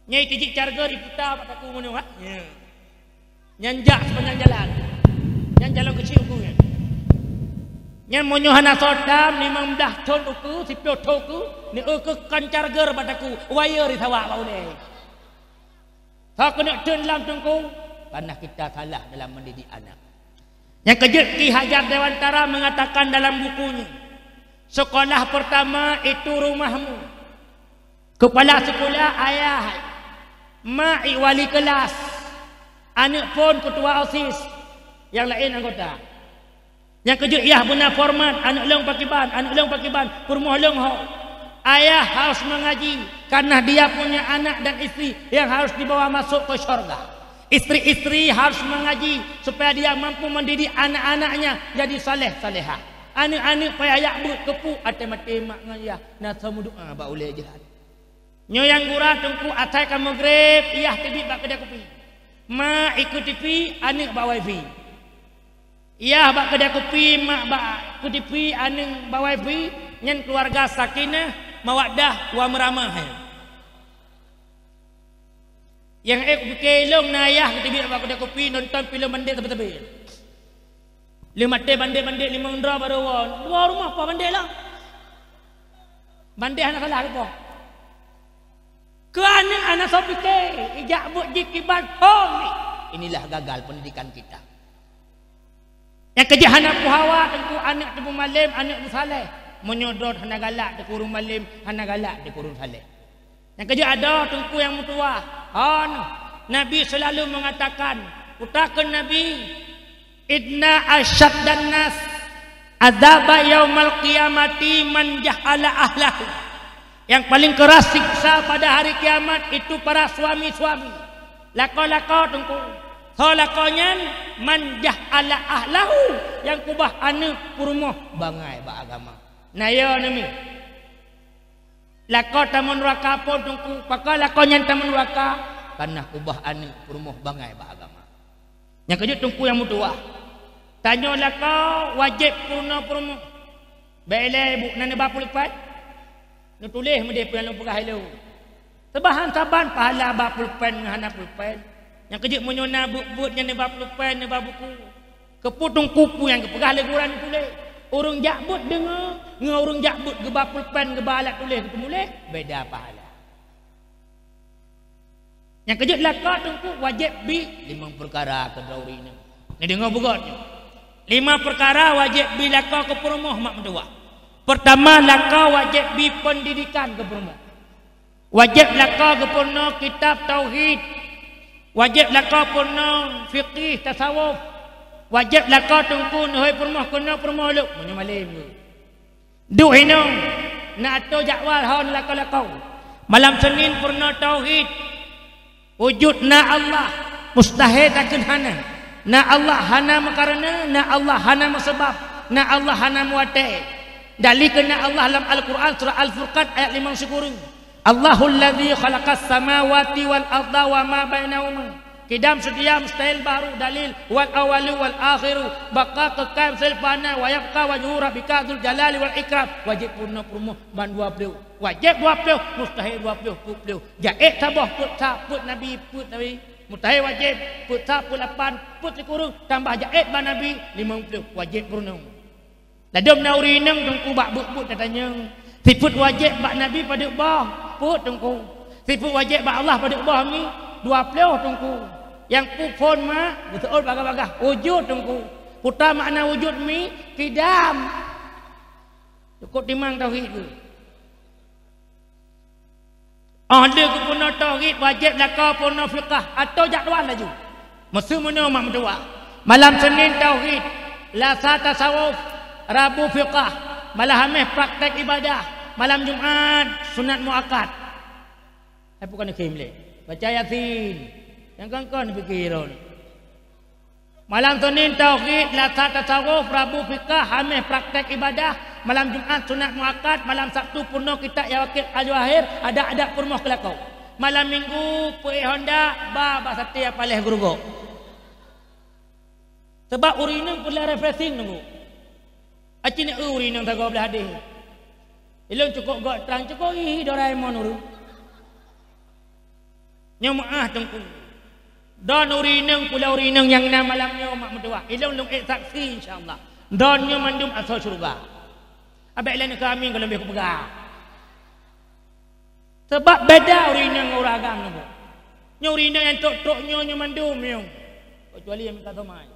Nyan iteujik charger iputa bak takue meunyoe, ha? Nyan jak sepanjang jalan. Nyan jalan keuchik ukeue nyan. Nyan meunyoe hana soe tam, limong blaih thon ukeue, siplôh thon ukeue, neueu keu kon charger bak takue, wire isawak bak ulée. Soe keuneuk theun lam teungku, karena kita salah dalam mendidik anak. Nyang keujeuet Ki Hajar Dewantara mengatakan dalam bukunya, sekolah pertama itu rumahmu. Kepala sekolah ayah, mak i wali kelas, aneuk phon ketua OSIS, nyang laén anggota. Nyang keujeuet yah beuna format, aneuk lôn pakiban, aneuk lôn pakiban, peurumoh lôn ho. Ayah harus mengaji, karena dia punya anak dan istri yang harus dibawa masuk ke syurga. Istri-istri harus mengaji supaya dia mampu mendidik anak-anaknya jadi saleh-salehah. Aneuk-aneuk payah jak beuet keupeue, até maté mak ngon yah na soe meudoa bak ulée jeuhat. Nyoe nyang gura teungku asai ka Maghrib, yah teubiet bak keudée kupi. Mak ikeue TV, aneuk bak wifi. Yah bak keudée kupi, mak bak keudée TV, aneuk bak wifi, nyan keuluwarga sakinah, mawaddah, wa meuramah nyan. Nyang ék kupike lôn na yah geuteubiet bak keudée kupi nonton filem bandét sabe-sabe. Lheueh maté bandét-bandét limong droe barô woe, dua rumoh poh bandét lom. Bandét hana salah rupoh. Keu aneuk hana soe pike, ijak buet jikiban phon. Inilah gagal pendidikan kita. Nyang keujeuet hana peuhawa teungku aneuk teupeumalém, aneuk peusaleh. Meunyoe droe hana galak teungku ureuëng malém, hana galak teungku ureuëng saleh. Nyang keujeuet adoe teungku nyang meutuwah. Hon, Nabi seulalu meungatakan, utakon Nabi, "Inna asyaddan nas azaba yaumal qiyamati man jahala ahlahu." Yang paling keras siksa pada hari kiamat itu para suami-suami. Lakoe-lakoe teungku. Soe lakoe nyan? Man jahala ahlahu, nyang keubah aneuk peurumoh bangai bak agama. Na yo neumi. Lakoe tamong nuraka phon teungku, pakon lakoe nyan tamong nuraka? Kareuna keubah aneuk peurumoh bangai bak agama. Nyang keujeuet teungku nyang meutuwah. Tanyoe lakoe wajéb peurunoe peurumoh. Bèk ilèe bu na neuba pulpen. Neutuléh meudeh peue nyang lôn peugah ilôn. Seubahan saban pahala ba pulpen ngon hana pulpen. Nyang keujeuet meunyoe na buet-buet nyang neuba pulpen, neuba buku. Keupeue teungku peue nyang geupeugah lé gurèe neutuléh? Ureueng jak beuet deungoe, ngon ureueng jak beuet geuba pulpen, geuba alat tuléh geuteumuléh, beda pahala. Nyang keujeuet lakoe teungku wajéb bi limong peukara keu droe ureueng inong. Neudeungoe beugöt nyoe. Lima peukara wajéb bi lakoe keu peurumoh mak meutuwah. Peurtama, lakoe wajéb bi peundidikan keu peurumoh. Wajéb lakoe geupeurunoe kitab tauhid. Wajéb lakoe peurunoe fiqih tasawuf. Wajéb lakoe teungku neuhôi peurumoh keunoe peurumoh lôn meunyoe malém geuh. Duek inong, na atô jadwal hon lakoe-lakoe. Malam Senin peurunoe tauhid. Wujud na Allah, mustahil takheun hana. Na Allah hana meukareuna, na Allah hana meuseubab, na Allah hana meuwatèe. Dalil keu na Allah lam Al-Qur'an surah Al-Furqan ayat limong sikureueng. Allahul ladzi khalaqas samawati wal arda wa ma bainahuma. Qidam seutia mustahil baru dalil wal awwalu wal akhiru baqa kekal mustahil fana wa yabqa wajhu rabbika dzul jalali wal ikram. Wajéb peurunoe peurumoh ban dua ploh. Wajéb dua ploh, mustahil dua ploh, peuet ploh. Jaiz saboh peuet sa, peuet Nabi, peuet Nabi. Mustahil wajéb, peuet sa, peuet lapan, peuet sikureueng, tambah jaiz ban Nabi, limong ploh. Wajéb peurunoe. Ladôm na ureueng inong teungku bak buet-buet tatanyong. Sifeuet wajéb bak Nabi padub boh? Peuet teungku. Sifeuet wajéb bak Allah padub boh mi? Dua ploh teungku. Nyang peue phon mak, geuseuôt bagah-bagah. Wujud teungku. Peue ta makna wujud mi? Qidam. Cukôp timang tauhid tu. Óh lheueh geupeurunoe tauhid, wajéb lakoe peurunoe fiqah atau jadwal laju. Meuseu meunoe mak meutuwah. Malam Senin tauhid, Selasa tasawuf, Rabu fiqah, malam Hameh praktek ibadah, malam Jumat sunat muakat. Hai bukan khim lé. Baca Yasin. Nyang kon-kon pikiran. Malam Senin tauhid, Selasa tasawuf, Rabu fiqah, Hameh praktek ibadah, malam Jumat sunat muakat, malam Sabtu peurunoe kitab Yawaqitul Jawahir, adab-adab peurumoh keu lakoe. Malam Minggu peuék honda, ba bak saté paléh geurugoe. Sabab ureueng inong peureulèe refreshing teungku. Aci na ureueng inong sagoe blah deh. Ilôn cukôp göt trang, cukôp hi Doraemon ureueng. Nyoe meu'ah teungku. Don ureueng inong, pula ureueng inong nyang na malam nyoe mak meutuwah. Ilôn lôn ék saksi insya Allah. Don nyoe mandum asoe syeuruga. Abéh lé neuka amin ka leubeh kupeugah. Sabab beda ureueng inong ngon ureueng agam nyoe. Nyoe ureueng inong nyang trok-trok nyoe, nyoe mandum nyoe. Kecuali nyang minta somai.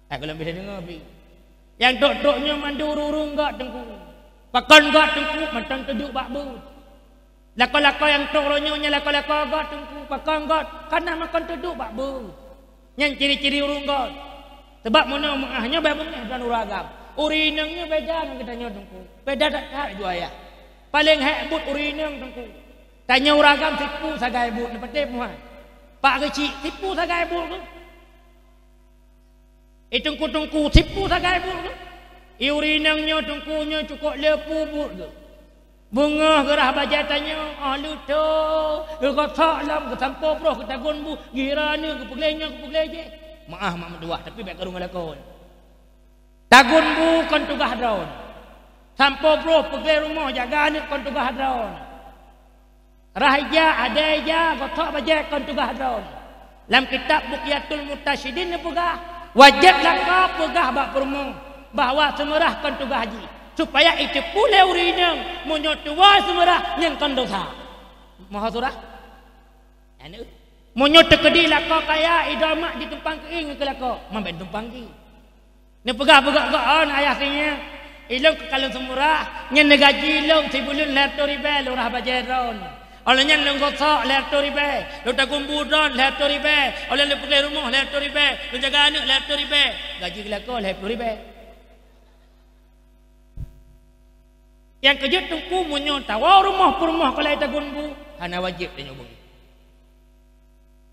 Eh, gohlom bisa deungoe pih. Nyang trok-trok nyoe mandum ureueng-ureueng göt teungku. Pakon göt teungku? Mantong teuduek bak beuet. Lakoe-lakoe nyang trok uroe nyoe nyan lakoe-lakoe göt teungku. Pakon göt? Kareuna mantong teuduek bak beuet. Nyan ciri-ciri ureueng göt. Sabab meunoe meu'ah nyoe bèk beungèh dan ureueng agam. Ureueng inong nyoe beda ngon geutanyoe teungku. Beda that-that juaya. Paleng hék buet ureueng inong teungku. Tanyoe ureueng agam sipu sagai buet, neupatéh muha. Pak Geuchik sipu sagai buet tu. Eh, teungku-teungku, sipu sagai buet geuh. Eh, ureueng inong nyoe teungku nyoe cukôp le peue buet geuh. Beungoh geurhah bajèe tanyoe, óh lheueh tho, geugosok lom, geusampoe broh, geutagun bu, geuhira aneuk, geupeugleh nyoe, geupeugleh jéh. Meu'ah mak meutuwah, tapi bèk karu ngon lakoe. Tagun bu kon tugaih droe. Sampoe broh, peugleh rumoh, jaga aneuk kon tugaih droe. Rhah ija, adèe ija, gosok bajèe kon tugaih droe. Lam kitab Bughyatul Muqtasyidin neupeugah, wajéb lakoe peugah bak peurumoh bahwa seumeurah kon tugaih jih, supaya jiteupeue lé ureueng inong meunyoe tuwoe seumeurah nyan kon desya. Moho surah? Nyan, eh. Meunyoe teukeudi lakoe kaya, idroe mak jitumpang keu ie ngon keu lakoe, man bèk tumpang jih. Neupeugah beugöt-göt, "Oh, na ayah singoh, Ilôn keu kalon seumurah, nyan neugaji lôn sibuleuen lhèe reutôh ribèe lôn rhah bajèe droen. Óh lheueh nyan lôn gosok lhèe reutôh ribèe, lôn taguen bu droen lhèe reutôh ribèe, óh lheueh lôn peugleh rumoh lhèe reutôh ribèe, lôn jaga aneuk lhèe reutôh ribèe, gaji geulakoe lhèe ploh ribèe. Nyang keujeuet Teungku, meunyoe tawoe rumoh peurumoh keu lheueh taguen bu, hana wajéb tanyoe beungéh.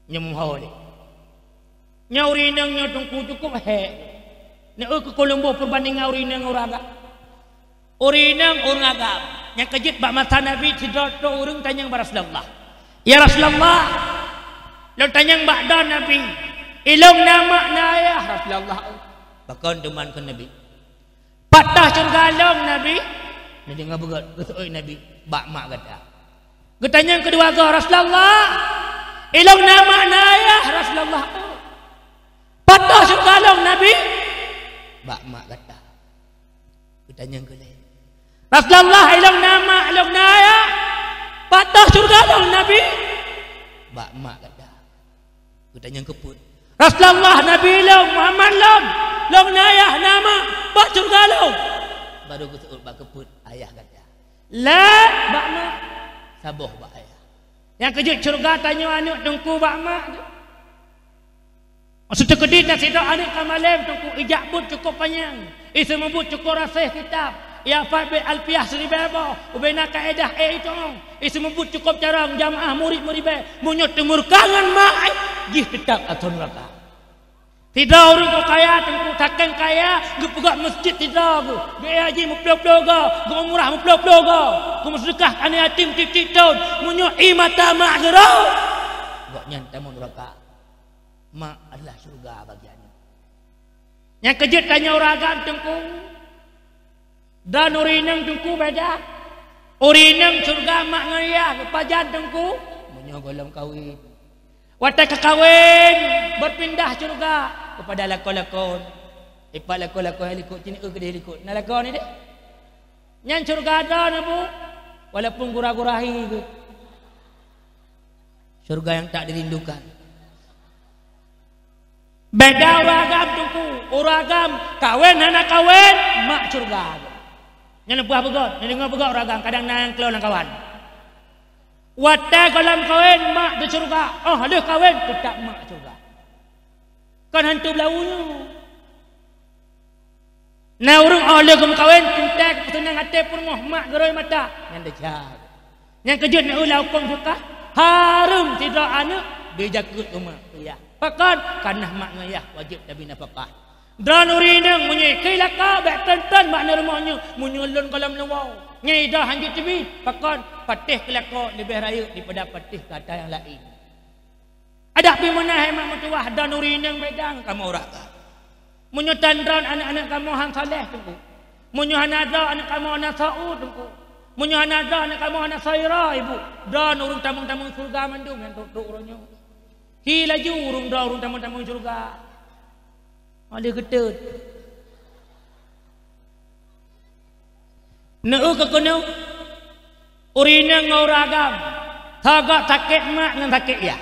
Nyoe meuho lé. Nyoe ureueng inong nyoe Teungku cukôp hék. Neu keu keuleumboh peurbandingan ureueng inong ngon ureueng agam. Ureueng inong ureueng agam nyang keujeuet bak masa Nabi sidroe trok ureueng tanyong bak Rasulullah, "Ya Rasulullah, lôn tanyong bak droe Nabi, ilôn na mak na ayah Rasulullah." "Pakon teuma," kheun Nabi. "Pat toh syeuruga lôn Nabi?" Nabi deungoe beugöt, geuseuôt Nabi, "Bak mak gata." Geutanyong keudua goe, "Rasulullah, ilôn na mak na ayah Rasulullah?" "Pat toh syeuruga lôn Nabi?" "Bak mak gata." Geutanyong keulhèe, "Rasulullah, ilôn na mak, ilôn na ayah? Pat toh syeuruga lôn Nabi?" "Bak mak gata." Geutanyong keupeuet, "Rasulullah, Nabi lôn, Muhammad lôn, lôn na ayah na mak, pat syeuruga lôn?" Barô geuseuôt bak keupeuet, "Ayah gata." "Lé, bak mak." Saboh bak ayah. Nyang keujeuet syeuruga tanyoe aneuk Teungku bak mak tu. Maksud teukeudi na sidroe aneuk ka malém Teungku, ijak buet cukôp panyang. Iseumeubeuet cukôp raséh kitab, ihafal bait Alfiah siribèe boh, ubena kaedah e itong. Iseumeubeuet cukôp carông, jamaah murit meuribèe. Meunyoe teumurka ngon mak, jih teutap ateueh nuraka. Sidroe ureueng kaya Teungku, sakeng kaya, geupeugöt meuseujid sidroe geuh. Geuék haji meuploh-ploh goe, geuumrah meuploh-ploh goe, geumeuseudeukah aneuk yatim tiep-tiep thon. Meunyoe ie mata mak geuroe, gobnyan tamong nuraka. Mak adalah syeuruga bagi aneuk. Nyang keujeuet tanyoe ureueng agam Teungku. Dan ureueng inong Teungku beda. Ureueng inong syeuruga mak ngon yah geupajan Teungku. Meunyoe gohlom kawen. Watèe ka kawen, beupindah syeuruga keupada lakoe-lakoe. Ipat lakoe-lakoe likot, cit eu keudeh likot. Na lakoe ni deh. Nyan syeuruga droe na bu, walaupun gura-gura hi geuh. Syeuruga nyang tak dirindukan. Beda ureueng agam Teungku, ureueng agam kawen hana kawen, mak syeuruga. Nyan leupah beugöt, nyan deungoe beugöt ureueng agam, kadang na nyang klo lam kawan. Watèe gohlom kawen mak di syeuruga, óh lheueh kawen teutap mak syeuruga. Kon hantu beulawu nyoe. Na ureueng óh lheueh geumeukawen, teuntèe keu peuseunang até peurumoh mak geuroe mata, nyan desya. Nyang keujeuet na ulah hukôm fiqah, hareuem sidroe aneuk bri jakeuet keu mak keu yah. Pakon? Kareuna mak ngon yah wajéb tabri nafakah. Droeneuh ureueng inong meunyoe ikheun lakoe bèk tron-tron bak aneuk rumoh nyoe, meunyoe lôn gohlom lôn woe. Nyan idroe hanjeuet teubiet, pakon? Patéh keu lakoe leubeh rayeuk daripada patéh keu atra nyang laén. Adak pih meunan hai mak meutuwah, droeneuh ureueng inong beda ngon kamoe ureueng agam. Meunyoe tan droeneuh aneuk-aneuk kamoe han saleh Teungku. Meunyoe hana droeneuh aneuk kamoe hana sa'u Teungku. Meunyoe hana droeneuh aneuk kamoe hana saira ibu. Droeneuh ureueng tamong-tamong syeuruga mandum nyang trok-trok uroe nyoe. Hi laju ureueng droeneuh ureueng tamong-tamong syeuruga. Óh lheueh geuteut. Neu keu keuneuk ureueng inong ngon ureueng agam, sagoe sakét mak ngon sakét yah.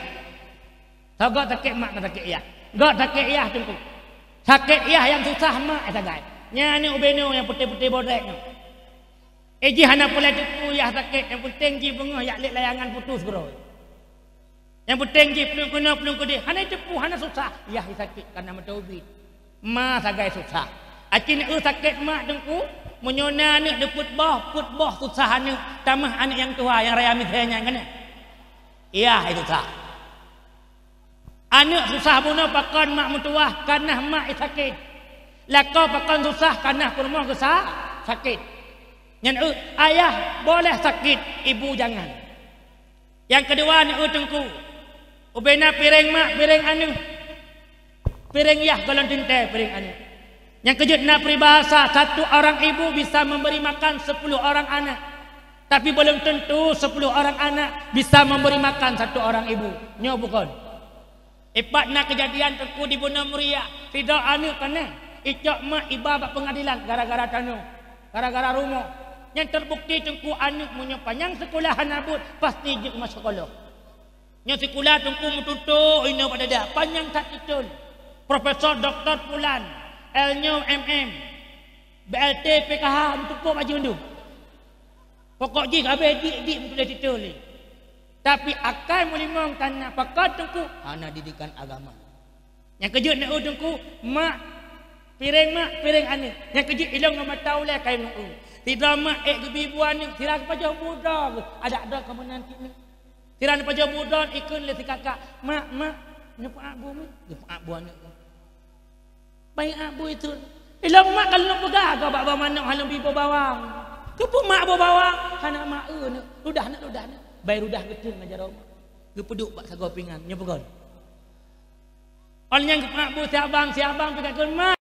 Sagoe sakét mak ngon sakét yah. Goe sakét yah Teungku. Sakét yah nyang susah mak sagai. Nyan aneuk ubé nyoe nyang putéh-putéh bodrek nyoe. Eh, jih hana peureulèe teupeu yah sakét, nyang peunteng jih beungoh jak lét layangan putus geuroe. Nyang peunteng jih plueng keunoe plueng keudeh, hana teupeu, hana susah, yah sakét kareuna meuteubit. Ma sagai susah. Aci neu sakét mak Teungku, meunyoe na aneuk dipeuet boh, peuet boh susah aneuk, tamah aneuk nyang tuha nyang raya misé nyan keunoe. Yah susah. Aneuk susah bunoe pakon mak meutuwah, kareuna mak sakét. Lakoe pakon susah, kareuna peurumoh geusa-, sakét. Nyan eu, ayah boleh sakit, ibu jangan. Nyang keudua neu Teungku, ubé na piréng mak, piréng aneuk. Piréng yah gohlom teuntèe piréng aneuk. Nyang keujeuet na peribahasa, satu orang ibu bisa memberi makan sepuluh orang anak. Tapi belum tentu sepuluh orang anak bisa memberi makan satu orang ibu. Nyoe bukon. Ipat na keujadian Teungku di bunoe Muria, sidroe aneuk kaneh, icok mak iba bak peungadilan gara-gara tanoh, gara-gara rumoh. Nyang teubukti Teungku aneuk meunyoe panyang seukulah hana buet, pasti jeuet maseukulah. Nyoe sikulah Teungku meututoe inoe bak dada, panyang that titel. Profesor Doktor Pulan, L nyoe M M. B L T, P K H, meuteupok bak jih mandum. Pokok jih ka abéh dik-dik meutuléh titôn lé. Tapi akai meulimong tan na pakat teungku, hana didikan agama. Nyang keujeuet na teungku, mak, piréng mak, piréng aneuk. Nyang keujeuet ilong ngon mata ulée kai ngon. Sidroe mak ék geubi bu aneuk, sira geupajoh bu droe, adak droe ka meunan keuneuk. Sira neupajoh bu droe, ikheun lé si kakak, "Mak, mak, neupeuak bu mi." Geupeuak bu aneuk. Baik bu itu. Ilong mak ka lôn peugah keu bak bawang manok, hana lôn bi boh bawang. Keupeue mak boh bawang? Hana mak eu neuk. Ludah neuk, ludah neuk. Bai ludah geuteun ngajar mak. Geupeuduek bak sagoe pingan, nyoe peugah. Óh lheueh nyan geupeuak bu si abang, si abang pih ka kheun, "Mak,